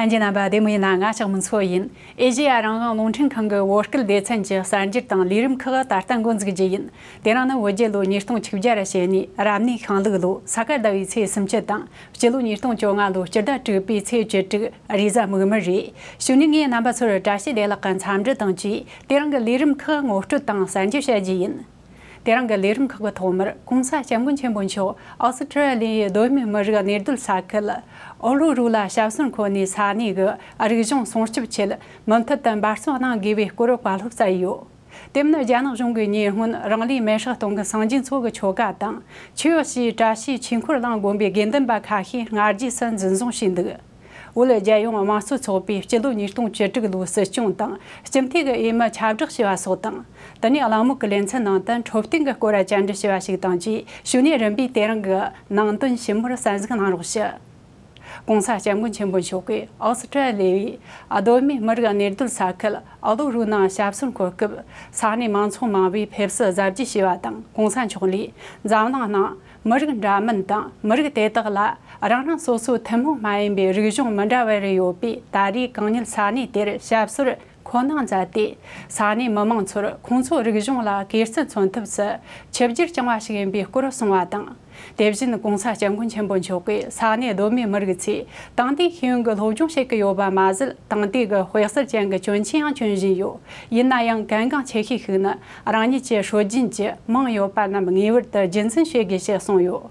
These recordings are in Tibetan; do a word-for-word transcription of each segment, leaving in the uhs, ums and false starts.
ལྷན་རྒྱས་རྣམ་པ་བདེ་མོ་ཡིན་ན། ང་ཞག་མུན་ཚོ་ཡིན། ཨེ་ཤེ་ཡ་རང་དབང་རླུང་འཕྲིན་ཁང་གི་བོད་སྐད་སྡེ་ཚན་གྱི་གསར་འགྱུར་དང་ལས་རིམ་ཁག་ད་ལྟ་འགོ་འཛུགས་རྒྱུ་ཡིན། དེ་རིང་ནི་བོད་རྒྱལ་ལོ་ཉིས་སྟོང་བཅུ་བརྒྱ་ར་བྱེད་ནི་རབ་གནས་ཤིང་ལུག་ལོ་ས་ག་ཟླ་བའི་ཚེས་སུམ་ཅུ་དང་། སྤྱི་ལོ་ཉིས་སྟོང་བཅོ་ལྔ་ལོ་སྤྱི་ཟླ་དྲུག་པའི་ཚེས་བཅུ་དྲུག་རེས་གཟའ་མིག་དམར་རེད། གཞུག་ནས་ངས་རྣམ་པ་ཚོར་བཀྲ་ཤིས་བདེ་ལེགས་ཀྱི་འཚམས་འདྲི་དང་བཅས། དེ་རིང་གི་ལས་རིམ་ཁག་ངོ་སྤྲོད་དང་གསར་འགྱུར་བཤད་རྒྱུ་ཡིན། དེ་རིང་གི་ལས་རིམ་ཁག་གི་ཐོག་མར་གོང་ས་སྐྱབས་མགོན་ཆེན་པོ་མཆོག་ཨོ་སི་ཁྲུ་ལི་ཡའི་གདོད་མའི་མི་རིགས་གནས་སྡོད་ས་ཁུལ་ཨོ་ལུ་རུ་ལ་ཞབས་སོར་འཁོད་ནས་ས་གནས་ཀྱི་རིག་གཞུང་སྲུང་སྐྱོབ་ཆེད་མུ་མཐུད་དུ་འབད་བརྩོན་གནང་དགོས་པའི་སྐོར་བཀའ་སློབ་སྩལ་ཡོད། དེ་མིན་རྒྱ་ནག་གཞུང་གིས་ཉེ་སྔོན་རང་ལུས་མེར་སྲེག་གཏོང་མཁན་སངས་རྒྱས་མཚོ་གི་ཆོ་ག་དང་ཆུ་ཡོ་ཤི་བཀྲ་ཤིས་ཆོས་འཁོར་གླིང་དགོན་པའི་དགེ་འདུན་པ་ཁ་ཤས་སྔ་རྗེས་སུ་འཛིན་བཟུང་བྱས་འདུག། བོད་རྒྱལ་ཡོངས་དམངས་གཙོ་ཚོགས་པས་སྤྱི་ལོ་ཉིས་སྟོང་བཅུ་དྲུག་ལོའི་སྲིད་སྐྱོང་དང་སྤྱི་འཐུས་ཀྱི་འོས་མི་ཁྱབ་བསྒྲགས་བྱས་པ་སོགས་དང་། དེ་ནས་གླེང་མོལ་གྱི་ལེ་ཚན་ནང་དུ་འཕྲོད་བསྟེན་གྱི་སྐོར་བཅར་འདྲི་བྱས་པ་ཞིག་དང་བཅས། གཞུག་ནས་རིམ་པས་དེ་རིང་གི་ནང་དོན་ཞིབ་མོར་གསན་གཟིགས་གནང་རོགས་ཞུ། གོང་ས་སྐྱབས་མགོན་ཆེན་པོ་མཆོག་གིས་ཨོ་སི་ཁྲུ་ལི་ཡའི་གདོད་མའི་མི་རིགས་གནས་སྡོད་ས་ཁུལ་ཨ་ལོ་རུ་ནང་ཞབས་སོར་འཁོད་སྐབས། ས་གནས་མང་ཚོགས་མང་བས་ཕེབས་བསུ་གཟབ་རྒྱས་བྱས་པ་དང་། གོང་ས་མཆོག་ལས་འཛམ་གླིང་ནང་མི་རིགས་འདྲ་མིན་དང་། མི་རིགས་དེ་དག་ལ་རང་རང་སོ་སོའི་ཐུན་མོང་མ་ཡིན་པའི་རིག་གཞུང་མི་འདྲ་བ་རེ་ཡོད་པས། ད་རེས་གང་ཉིད་ས་གནས་དེར་ཞབས་སོར་འཁོད་གནང་མཛད་དེ། ས་གནས་མི་མང་ཚོར་ཁོང་ཚོའི་རིག་གཞུང་ལ་དགེ་མཚན་མཚོན་ཐབས་སུ་ཆིབས་བསྒྱུར་བསྐྱངས་པ་ཞིག་ཡིན་པའི་སྐོར་གསུངས་པ་དང་། དེ་བཞིན་གོང་ས་སྐྱབས་མགོན་ཆེན་པོ་མཆོག་གིས་ས་གནས་གདོད་མའི་མི་རིགས་ཚོས་དེང་དུས་ཤེས་ཡོན་གྱི་སློབ་སྦྱོང་བྱེད་ཀྱི་ཡོད་པ་མ་ཟད། དེང་དུས་ཀྱི་དཔེ་གསར་ཅན་གྱི་གྱོན་ཆས་ཡང་གྱོན་བཞིན་ཡོད། ཡིན་ན་ཡང་གལ་འགངས་ཆེ་ཤོས་ཤིག་ནི་རང་ཉིད་ཀྱི་སྲོལ་རྒྱུན་གྱི་མིང་ཡོད་པ་རྣམས་ངེས་པར་དུ་རྒྱུན་འཛིན་བྱེད་དགོས་ཞེས་གསུངས་ཡོད།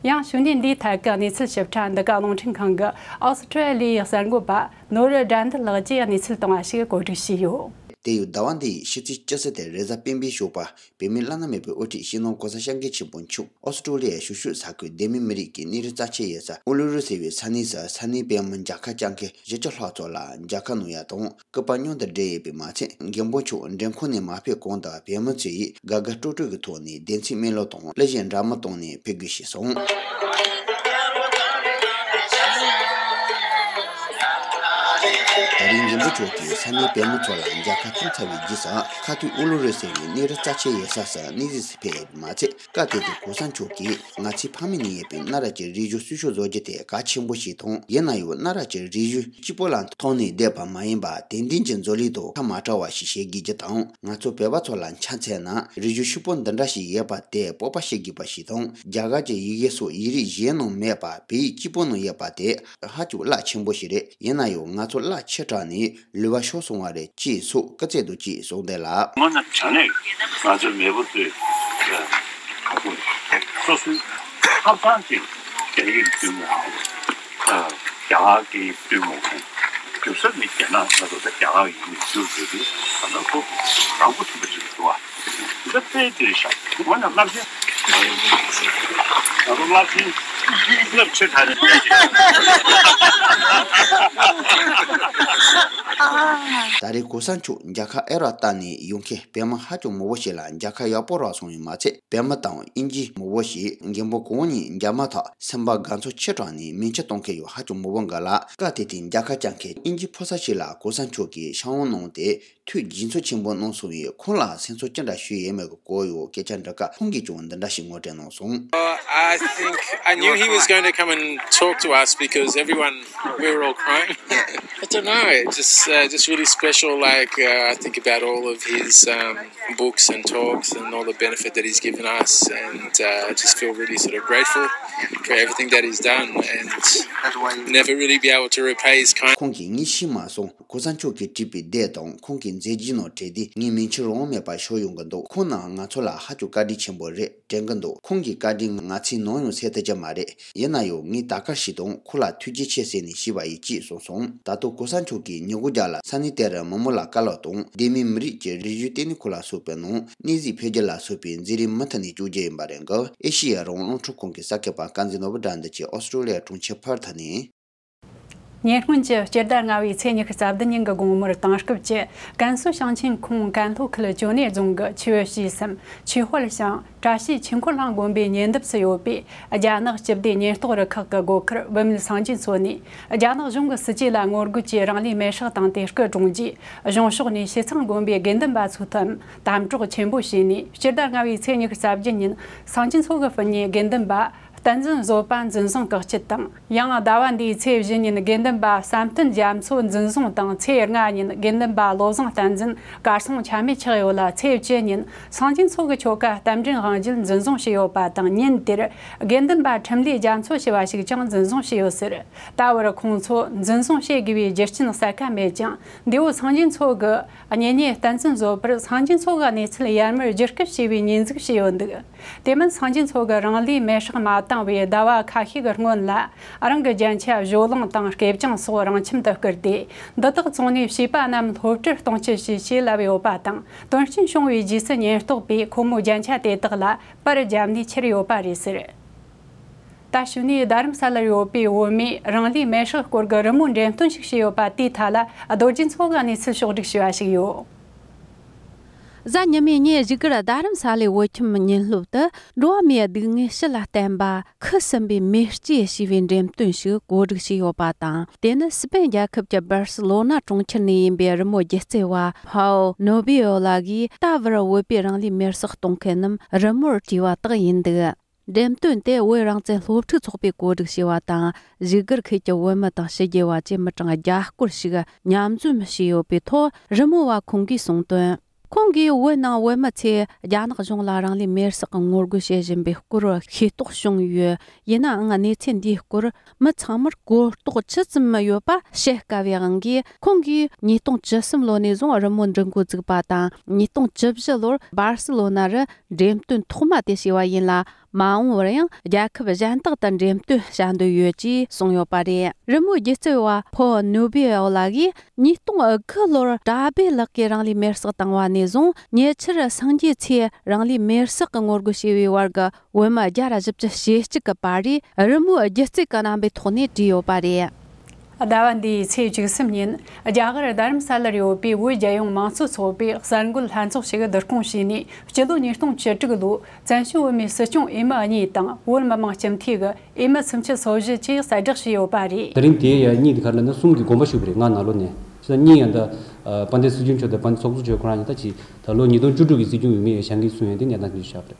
ཡང་གཞུག་ནས་འདིའི་ཐད་ཀྱི་གནས་ཚུལ་ཞིབ་ཕྲ་འདི་ག་རླུང་འཕྲིན་ཁང་གི་ཨོ་སི་ཁྲུ་ལི་ཡའི་གསར་འགོད་པ་ནོར་བུ་དགྲ་འདུལ་ལགས་ཀྱིས་གནས་ཚུལ་བཏང་བ་ཞིག་གོ་སྒྲིག་བྱས་ཡོད། དེ་ཡང་ཟླ་བ་འདིའི་ཕྱི་ཚེས་བཅུ་གསུམ་དེ་རེས་གཟའ་སྤེན་པའི་ཞོགས་པ། བོད་མིའི་བླ་ན་མེད་པའི་དབུ་ཁྲིད་སྤྱི་ནོར་༧གོང་ས་༧སྐྱབས་མགོན་ཆེན་པོ་མཆོག་ཨོ་སི་ཀྲོ་ལི་ཡའི་བཞུགས་ཤོག་ས་ཁུལ་གདོད་མའི་མི་རིགས་ཀྱི་གནས་རི་རྩ་ཆེན་ཡོད་ས་ཨུ་ལུ་རུ་ཟེར་བའི་ས་གནས་སུ་ས་གནས་པད་མ་མཇལ་ཁ་བཅར་མཁན་བཞི་བཅུ་ལྷག་ཙམ་ལ་མཇལ་ཁ་གནང་ཡ་དང་། སྐུ་པར་མཉམ་དུ་སྦྲེལ་ཡོད་པས་མ་ཚད། མགོན་པོ་མཆོག་མགྲོན་ཁང་ནས་མ་ཕེབས་གོང་དུ་བོད་མི་ཚོས་དགའ་དགའ་སྤྲོ་སྤྲོ་གི་ཐོག་ནས་བདེ་སྐྱིད་སྨོན་ལམ་དང་གླུ་གཞས་འདྲ་མིན་བཏང་ནས་ཕེབས་དགོས་ཞེས་གསུངས། ད་རེས་མགོན་པོ་མཆོག་གིས་ས་གནས་པད་མ་ཚོ་ལ་མཇལ་ཁ་བཏང་ཚར་བའི་རྗེས་སུ། ཁ་ཐུག་ཨུ་ལུ་རུ་ཟེར་བའི་གནས་རི་རྩ་ཆེན་ཡོད་ས་སུ་གནས་གཟིགས་སུ་ཕེབས་ཡོད་པས་མ་ཚད། སྐབས་དེ་དུས་གོང་ས་མཆོག་གིས་ང་ཚོའི་ཕ་མེས་ནས་ཡོད་པའི་གནའ་རབས་ཀྱི་རིག་གཞུང་སྲུང་སྐྱོབ་བཟོ་རྒྱུ་དེ་གལ་ཆེན་པོ་ཞིག་དང་། ཡིན་ན་ཡང་གནའ་རབས་ཀྱི་རིག་གཞུང་གཅིག་པོ་ལ་མཐུན་ནས་བསྡད་པ་མ་ཡིན་པར། དེང་དུས་ཀྱི་འཛམ་གླིང་དང་ཁ་མ་བྲལ་བ་ཞིག་བྱེད་དགོས་རྒྱུ་དང་། ང་ཚོ་བོད་པ་ཚོ་ལ་ཆ་མཚོན་ན་རིག་གཞུང་ཕྱུག་པོ་འདི་འདྲ་ཞིག་ཡོད་པ་དེ་སྤོབས་པ་བྱེད་དགོས་པ་ཞིག་དང་། རྒྱ་གར་གྱི་ཡི་གེ་སོགས་ཡིག་རིགས་གཞན་ནང་མེད་པར་བོད་ཡིག་གཅིག་པོ་ནང་ཡོད་པ་དེ་ཧ་ཅང་རླབས་ཆེན་པོ་ཞིག་རེད། ཡིན་ན་ཡང་ང་ཚོ་རླབས་ཆེ་དྲགས་ནས་ལུས་པ་ཤོར་སོང་བ་རེད་ཅེས་སོགས་སྐུ་རྩེད་དང་བཅས་གསུངས་དོན་ལ། དངོས་གནས་དྲང་གནས་ང་ཚོའི་མེས་པོ་ཚོས་ག་སོ་སོའི་ཐབ་ཚང་ཅིག་རྒྱ་ཡིག་ཐུན་མོང་རྒྱ་གར་གྱི་ཐུན་མོང་རྒྱུ་ས་ནི་རྒྱ་ནག་ང་ཚོ་ད་རྒྱ་གར་ཡིན་ནས་བསྒྱུར་དགོས་དུས་ད་ལྟ་ཁོ་རང་མགོ་ཐོན་པ་ཅིག་འདུག་བ། འདི་དཔེ་འདིར་བཞག་འོ་ན་རླབས་ཆེན། ང་ཚོ་རླབས་ཆེན་རླབས་ཆེ་དྲགས་ནས་བཤད་ཀྱི། ད་རེས་གོང་ས་མཆོག་མཇལ་ཁ་ཨེ་རག་བཏང་ནས་ཡོང་མཁན་བོད་མི་ཧ་ཅང་མང་པོ་ཞིག་ལ་མཇལ་ཁ་ཡག་པོ་རག་སོང་བས་མ་ཚད། བོད་མི་དང་དབྱིན་ཇི་མང་པོ་ཞིག་མགོན་པོ་གང་ཉིད་མཇལ་མ་ཐག་སེམས་པ་དགའ་ཚོར་ཆེ་དྲགས་ནས་མིང་ཆད་གཏོང་མཁན་ཡང་ཧ་ཅང་མང་པོ་འགའ་ལ། སྐབས་དེ་དུས་མཇལ་ཁ་བཅར་མཁན་དབྱིན་ཇི་ཕོ་གསར་ཞིག་ལ་གོང་ས་མཆོག་གིས་ཕྱག་དབང་གནང་སྟེ། ཐུགས་དགྱེས་ཚོར་ཆེན་པོ་གནང་སོང་བས། ཁོང་ལ་སེམས་ཚོར་ཅི་འདྲ་ཞུས་ཡོད་མེད་ཀྱི་སྐོར་ཡང་སྐད་ཆ་འདྲི་སྐབས། ཁོང་གིས་ཀྱང་འདི་འདྲ་ཞིག་ངོ་སྤྲོད་གནང་སོང་། Uh, I think I knew he was going to come and talk to us because everyone, we were all crying. I don't know, it just, uh, just really special, like, uh, I think about all of his, um, books and talks and all the benefit that he's given us, and, uh, I just feel really sort of grateful for everything that he's done and never really be able to repay his kind. ཁོང་གིས་ངས་ཤེས་མ་སོང་། གོང་ས་མཆོག་གིས་བྲིས་པའི་དེབ་དང་ཁོང་གི་མཛད་རྗེས་ནང་བྲིས་ཏེ་ངའི་མིང་ཆད་རང་དབང་མེད་པར་ཤོར་ཡོང་གི་འདུག་ཁོང་ནང་ང་ཚོ་ལ་ཧ་ཅང་བཀའ་དྲིན་ཆེན་པོ་རེད་དྲན་གི་འདུག་ཁོང་གི་བཀའ་དྲིན་ང་ཚོས་ནམ་ཡང་སེལ་ཐུབ་ཀྱི་མ་རེད། ཡིན་ན་ཡང་ངས་ད་ག་ཞིག་དང་ཁོང་ལ་ཐུགས་རྗེ་ཆེ་ཟེར་ནས་ཞུས་པ་ཡིན་ཅེས་གསུངས་སོང་། ད་དུང་གོང་ས་མཆོག་གིས་ཉིན་གུང་རྒྱབ་ལ་ས་གནས་དེར་མི་མང་ལ་བཀའ་སློབ་དང་གདོད་མའི་མི་རིགས་ཀྱི་རིག་གཞུང་ལྟེ་གནས་ཁུལ་ལ་སོགས་པའི་ནང་གནས་གཟིགས་ཕེབས་རྒྱུ་ལ་སོགས་པའི་མཛད་རིམ་མུ་མཐུད་ནས་བསྐྱོད་རྒྱུ་ཡིན་པ་རེད་འགའ། ཨེ་ཤེ་ཡ་རང་དབང་རླུང་འཕྲིན་ཁང་གི་གསར་འགོད་པ་དཀར་མཛེས་ནོར་བུ་དགྲ་འདུལ་གྱིས་ཨོ་སི་ཀྲོ་ལི་ཡ་གྲོང་ཁྱེར་ཕར་ཐི་ནས། ཉེ་སྔོན་གྱི་སྤྱི་ཟླ་ལྔ་བའི་ཚེས་ཉི་ཤུ་རྩ་བདུན་ཉིན་གྱི་དགོང་མོར་དེང་སྐབས་ཀྱི་ཀན་སུའུ་ཞིང་ཆེན་ཁོངས་ཀན་ལྷོ་ཁུལ་ཅོ་ནེ་རྫོང་གི་ཆུ་ཤུལ་སམ་ཆུ་ཧོལ་ཞང་བཀྲ་ཤིས་ཆོས་འཁོར་གླིང་དགོན་པའི་ཉེ་འདབས་སུ་ཡོད་པའི་རྒྱ་ནག་སྤྱི་བདེ་ཉེན་རྟོག་རུ་ཁག་གི་སྒོ་ཁར་བུད་མེད་སངས་རྒྱས་མཚོ་ནས་རྒྱ་ནག་གཞུང་གི་སྲིད་ཇུས་ལ་ངོ་རྒོལ་གྱིས་རང་ལུས་མེར་སྲེག་བཏང་སྟེ་སྐུ་གྲོངས་རྗེས། གཞུང་ཕྱོགས་ནས་ཞི་ཚང་དགོན་པའི་དགེ་འདུན་པ་ཚོའི་ཐད་དམ་དྲག་ཆེན་པོ་བྱས་ནས། སྤྱི་ཟླ་ལྔ་བའི་ཚེས་ཉི་ཤུ་རྩ་བརྒྱད་ཉིན་སངས་རྒྱས་མཚོ་གི་སྤུན་ཉེ་དགེ་འདུན་པ་ བསྟན་འཛིན་བཟོད་པ་འཛིན་བཟུང་བཀག་སྐྱིལ་དང་། ཡང་ཟླ་བ་འདིའི་ཚེས་བཞི་ཉིན་དགེ་འདུན་པ་བསམ་གཏན་རྒྱ་མཚོ་འཛིན་བཟུང་དང་། ཚེས་ལྔ་ཉིན་དགེ་འདུན་པ་བློ་བཟང་བསྟན་འཛིན་གར་སོང་ཆ་མེད་ཆགས་ཡོད་ལ། ཚེས་བཅུ་ཉིན་སངས་རྒྱས་མཚོ་གི་ཆོ་ག་རྟ་མགྲིན་དབང་རྒྱལ་འཛིན་བཟུང་བྱས་ཡོད་པ་དང་། ཉིན་དེར་དགེ་འདུན་པ་འཕྲིན་ལས་རྒྱ་མཚོ་ཞེས་པ་ཞིག་ཀྱང་འཛིན་བཟུང་བྱས་ཡོད་ཟེར། ད་བར་ཁོང་ཚོ་འཛིན་བཟུང་བྱེད་དགོས་པའི་རྒྱུ་རྐྱེན་གསལ་ཁ་མེད་ཀྱང་། འདས་པོ་སངས་རྒྱས་མཚོ་གི་གཉེན་ཉེ་བསྟན་འཛིན་བཟོད་པར་སངས་རྒྱས་མཚོ་གི་གནས་ཚུལ་ཡར་མར་བརྒྱུད་སྐུལ་བྱས་པའི་ཉེས་འཛུགས་བྱས་ཡོད་འདུག་དེ་མིན་སངས་རྒྱས་མཚོ་གི་རང་ལུས་མེར་སྲེག་མ་བཏང་བའི་ཟླ་བ་ཁ་ཤས་ཀྱི་སྔོན་ལ། རང་གི་རྒྱན་ཆ་བཞོ་གླིང་དང་སྐེ་རྐྱང་སོགས་རང་ཁྱིམ་དུ་བསྐུར་ཏེ། འདི་དག་བཙོངས་ནས་བྱིས་པ་རྣམས་སློབ་གྲྭར་གཏོང་ཆེད་ཞེས་ཞེས་ལབ་ཡོད་པ་དང་། དོན་རྐྱེན་བྱུང་བའི་རྗེས་སུ་ཉེན་རྟོག་པས་ཁོ་མོའི་རྒྱན་ཆ་དེ་དག་ལ་པར་བརྒྱབ་ནས་ཁྱེར་ཡོད་པ་རེད་ཟེར། ད་གཞུག་ནས་རྡ་རམ་ས་ལར་ཡོད་པའི་བོད་མིས་རང་ལུས་མེར་སྲེག་སྐོར་གྱི་རི་མོ་འགྲེམས་སྟོན་ཞིག་བྱས་ཡོད་པ་དེའི་ཐད་ལ། རྡོ་རྗེ་མཚོ་གི་གནས་ཚུལ་ཕྱོགས་བསྒྲིགས་ཞུས་པ་ཞིག་ཡོད། གཟའ་ཉི་མའི་ཉིན་བཞུགས་སྒར་རྡ་རམ་ས་ལའི་བོད་ཁྱིམ་ཉིན་སློབ་ཏུ། འགྲོ་བ་མིའི་སྡུག་བསྔལ་ཕྱི་ལ་བསྟན་པ་ཁུ་སིམ་པའི་མེ་ལྕེ་ཞེས་པའི་འགྲེམས་སྟོན་ཞིག་གོ་སྒྲིག་བྱས་ཡོད་པ་དང་། དེ་ནི་སི་པན་རྒྱལ་ཁབ་ཀྱི་སྦར་སི་ལོ་ན་གྲོང་ཁྱེར་ནས་ཡིན་པའི་རི་མོ་སྒྱུ་རྩལ་བ་ཕའོ་ནོ་བི་ཡོ་ལ་གིས། ད་བར་བོད་པས་རང་ལུས་མེར་སྲེག་གཏོང་མཁན་རྣམས་རི་མོར་བྲིས་པ་དག་ཡིན་འདུག་འགྲེམས་སྟོན་དེ་བོད་རང་བཙན་སློབ་ཕྲུག་ཚོགས་པས་གོ་སྒྲིག་བྱས་པ་དང་། བཞུགས་སྒར་ཁུལ་གྱི་བོད་མི་དང་ཕྱི་རྒྱལ་བ་བཅས་མི་གྲངས་བརྒྱ་སྐོར་ཞིག་མཉམ་འཛོམས་བྱས་ཡོད་པའི་ཐོག་རི་མོ་བ་ཁོང་གིས་གསུངས་དོན། ཁོང་གིས་བོད་ནང་བོད་མི་ཚོས་རྒྱ་ནག་གཞུང་ལ་རང་ལུས་མེར་སྲེག་གི་ངོ་རྒོལ་བྱེད་བཞིན་པའི་སྐོར་ཤེས་རྟོགས་བྱུང་ཡོད། ཡིན་ནའང་གནས་ཚུལ་འདིའི་སྐོར་མི་ཚང་མར་གོ་རྟོགས་ཇི་ཙམ་ཡོད་པ་བཤད་དཀའ་བའི་དབང་གིས། ཁོང་གིས་ཉིས་སྟོང་བཅུ་གསུམ་ལོ་ནས་བཟུང་རི་མོ་འབྲི་འགོ་བཙུགས་པ་དང་། ཉིས་སྟོང་བཅུ་བཞི་ལོར་སྦར་སི་ལོ་ན་རུ་འགྲེམས་སྟོན་ཐོག་མ་དེ་བྱས་པ་ཡིན་ལ། མ་འོངས་པར་ཡང་རྒྱལ་ཁབ་གཞན་དག་ཏུ་འགྲེམས་སྟོན་བྱ་འདོད་ཡོད་ཅེས་གསུངས་ཡོད་པ་རེད། རི་མོའི་སྒྱུ་རྩལ་བ་ཕོ་ནུ་བི་ཨོ་ལ་གིས། ཉིས་སྟོང་དགུ་ལོར་གྲྭ་སྦས་ལགས་ཀྱིས་རང་ལུས་མེར་སྲེག་བཏང་བ་ནས་བཟུང་། ཉེ་ཆར་སངས་རྒྱས་ཚེ་རིང་ལུས་མེར་སྲེག་གི་ངོ་རྒོལ་བྱས་པའི་བར་གྱི་བོད་མི་བརྒྱ་དང་བཞི་བཅུ་ཞེ་གཅིག་གི་པར་རིས་རི་མོའི་སྒྱུ་རྩལ་གྱི་རྣམ་པའི་ཐོག་ནས་བྲིས་ཡོད་པ་རེད། ཟླ་བ་འདིའི་ཚེས་བཅུ་གསུམ་ཉིན་རྒྱ་གར་རྡ་རམ་ས་ལར་ཡོད་པའི་བོད་རྒྱལ་ཡོངས་མང་གཙོ་ཚོགས་པའི་གསར་འགོད་ལྷན་ཚོགས་ཤིག་བསྡུ་སྐོང་བྱས་ནས། སྤྱི་ལོ་ཉིས་སྟོང་བཅུ་དྲུག་ལོའི་བཙན་བྱོལ་བོད་མིའི་སྲིད་སྐྱོང་འོས་མི་གཉིས་དང་། བོད་མི་མང་སྤྱི་འཐུས་ཀྱི་འོས་མི་སུམ་ཅུ་སོ་བཞི་བཅས་གསལ་བསྒྲགས་བྱས་ཡོད་པ་རེད། དེ་རིང་དེའི་ཡ་གཉིས་དེ་ག་ལ་ན་གསུམ་གྱི་དགོངས་པ་ཞུས་པ་རེད། ང་ནང་ལོགས་ནས། ས་གཉིས་ཡང་ད་དཔལ་ལྡན་སྲིད་སྐྱོང་མཆོག་དང་དཔལ་ལྡན་ཚོགས་གཙོ་མཆོག་ཁོ་རང་ཡང་ད་ཅིག་ད་ལོ་ཉིས་སྟོང་བཅུ་དྲུག་གི་སྲིད་སྐྱོང་འོས་མི་ཡང་བཞེངས་ཀྱི་གསུང་ཡང་དེ་གནས་སྟངས་དེ་བཞག་པ་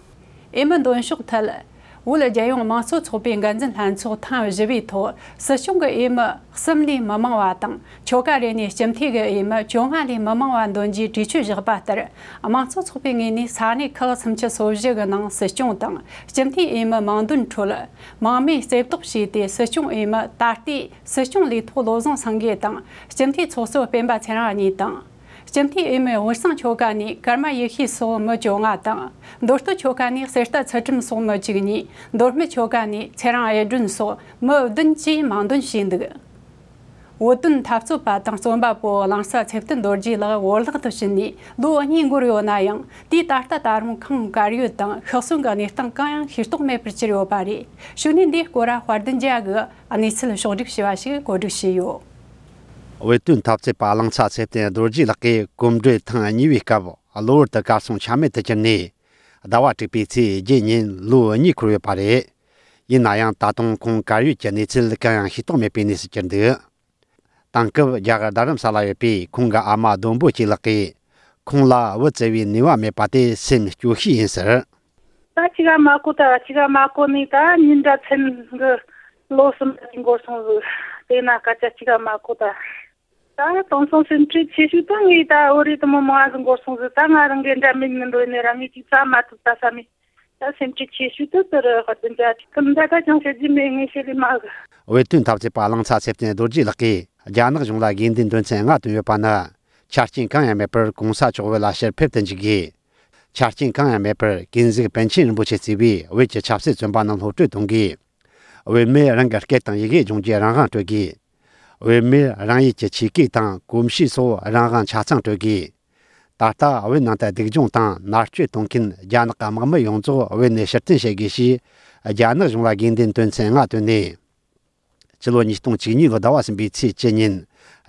རེད། འོས་མི་འདོན་ཕྱོགས་ཐད། བོད་རྒྱལ་ཡོངས་དམངས་གཙོ་ཚོགས་པའི་འགན་འཛིན་ལྷན་ཚོགས་ཐེངས་བཞི་པའི་ཐོག་སྲིད་སྐྱོང་གི་འོས་མི་གསུམ་ལས་མི་མང་བ་དང་། ཆོལ་ཁ་རེ་ནས་སྤྱི་འཐུས་ཀྱི་འོས་མི་བཅོ་ལྔ་ལས་མི་མང་བ་འདོན་རྒྱུའི་གྲོས་ཆོད་བཞག་པ་ལྟར། དམངས་གཙོ་ཚོགས་པའི་ངོས་ནས་ས་གནས་ཁག་སུམ་ཅུ་སོ་བཞི་གི་ནང་སྲིད་སྐྱོང་དང་སྤྱི་འཐུས་འོས་མི་མིང་འདོན་ཁྲོད། མང་མོས་རྩེ་བཏོག་བྱས་ཏེ། སྲིད་སྐྱོང་འོས་མི་ད་ལྟའི་སྲིད་སྐྱོང་ལས་ཐོག་བློ་བཟང་སེང་གེ་དང་། སྤྱི་འཐུས་ཚོགས་གཙོ་སྤེན་པ་ཚེ་རིང་གཉིས་དང་། སྤྱི་འཐུས་འོས་མི་དབུས་གཙང་ཆོལ་ཁ་ནས་ཀརྨ་ཡེ་ཤེས་སོགས་མི་བཅོ་ལྔ་དང་། མདོ་སྟོད་ཆོལ་ཁ་ནས་གསེར་རྟ་ཚུལ་ཁྲིམས་སོགས་མི་བཅུ་གཉིས། མདོ་སྨད་ཆོལ་ཁ་ནས་ཚེ་རིང་གཡུ་སྒྲོན་སོགས་མི་བདུན་བཅས་མིང་འདོན་བྱས་འདུག་བོད་དོན་འཐབ་རྩོད་པ་དང་རྩོམ་པ་པོ་གླིང་ཚ་ཚེ་བརྟན་རྡོ་རྗེ་ལགས་བོར་བརླག་ཏུ་ཕྱིན་ནས་ལོ་གཉིས་འགོར་ཡོད་ན་ཡང་། དུས་ད་ལྟ་ད་རུང་ཁོང་གར་ཡོད་དང་ཤི་གསོན་གྱི་གནས་སྟངས་གང་ཡང་ཤེས་རྟོགས་མེད་པར་གྱུར་ཡོད་པ་རེད། གཞུག་ནས་འདིའི་སྐོར་དཔལ་ལྡན་རྒྱལ་གྱིས་གནས་ཚུལ་ཕྱོགས་བསྒྲིགས་བྱས་པ་ཞིག་གོ་སྒྲིག་བྱས་ཡོད། བོད་དོན་འཐབ་རྩོད་པ་གླིང་ཚ་ཚེ་བརྟན་རྡོ་རྗེ་ལགས་ཀྱིས་གོམ་བགྲོད་ཐེངས་གཉིས་པའི་སྐབས་གློ་བུར་དུ་གར་སོང་ཆ་མེད་དུ་གྱུར་ནས། ཟླ་བ་དྲུག་པའི་ཚེས་བརྒྱད་ཉིན་ལོ་གཉིས་འཁོར་ཡོད་པ་རེད། ཡིན་ན་ཡང་ད་དུང་ཁོང་གར་ཡོད་ཀྱི་གནས་ཚུལ་གང་ཡང་ཤེས་རྟོགས་མེད་པའི་གནས་སུ་གྱུར་འདུག་དེང་སྐབས་རྒྱ་གར་རྡ་རམ་ས་ལ་ཡོད་པའི་ཁོང་གི་ཨ་མ་ལྡོམ་པོ་སྐྱིད་ལགས་ཀྱིས། ཁོང་ལ་བུ་བཙའ་བའི་ནུས་པ་མེད་པ་དེ་སེམས་སྐྱོ་ཤོས་ཡིན་ཟེར། ད་གཅིག་ག་མ་གོ། ད་གཅིག་ག་མ་གོ་ནི་ད་ཉིན་དྲ་མཚན་གི་ལོ་གསུམ་ཙམ་འགོར་སོང་ཟིག་དེ་ན་སྐད་ཆ་གཅིག་ག་མ་གོ་ད། ད་དེང་སང་སེམས་ཁྲལ་ཆེ་ཤོས་ད་ངས་ད་འོ་རེད་དེ་མོ་མང་ཟིག་འགོར་སོང་ཟིག་ད་ང་རང་གི་འདྲ་མིན་ནི་འགྲོ་ནས་རང་ངས་ཅིག་བཙའ་མ་ཐུབ་ད་བསམ་མི། ད་སེམས་ཁྲལ་ཆེ་ཤོས་དེ་དེ་རེད། དཔལ་ལྡན་རྒྱལ་ཁྱིམ་ད་ད་ཅང་བཤད་རྒྱུ་མེད། ངས་བཤད་ལས་མ་གི་བོད་དོན་འཐབ་རྩོད་པ་གླིང་ཚ་ཚེ་བརྟན་རྡོ་རྗེ་ལགས་ཀྱིས་རྒྱ་ནག་གཞུང་ལ་དགོས་འདུན་དོན་ཚན་ལྔ་བཏོན་ཡོད་པ་ནི། ཆ་རྐྱེན་གང་ཡང་མེད་པར་གོང་ས་མཆོག་བོད་ལ་ཕྱིར་ཕེབས་དུ་འཇུག་དགོས། ཆ་རྐྱེན་གང་ཡང་མེད་པར་ཀུན་གཟིགས་པཎ་ཆེན་རིན་པོ་ཆེ་གཙོས་པའི་བོད་ཀྱི་ཆབ་སྲིད་བཙོན་པ་རྣམས་གློད་བཀྲོལ་གཏོང་དགོས། བོད་མིར་རང་གི་སྐད་དང་ཡི་གེ་སྦྱོང་རྒྱུའི་རང་དབང་སྤྲོད་དགོས། བོད་མིར་རང་ཡུལ་གྱི་ཆོས་སྐད་དང་གོམས་གཤིས་སོགས་རང་དབང་ཆ་ཚང་སྤྲོད་དགོས། ད་ལྟ་བོད་ནང་དུ་སྡུག་སྦྱོང་དང་མནར་གཅོད་གཏོང་མཁན་རྒྱ་ནག་གི་དམག་མི་ཡོངས་རྫོགས་བོད་ནས་ཕྱིར་འཐེན་བྱེད་དགོས་ཞེས་རྒྱ་ནག་གཞུང་ལ་དགོས་འདུན་དོན་ཚན་ལྔ་བཏོན་ནས། ཕྱི་ལོ་ཉིས་སྟོང་བཅུ་གཉིས་ལོའི་ཟླ་བ་གསུམ་པའི་ཚེས་བཅུ་ཉིན་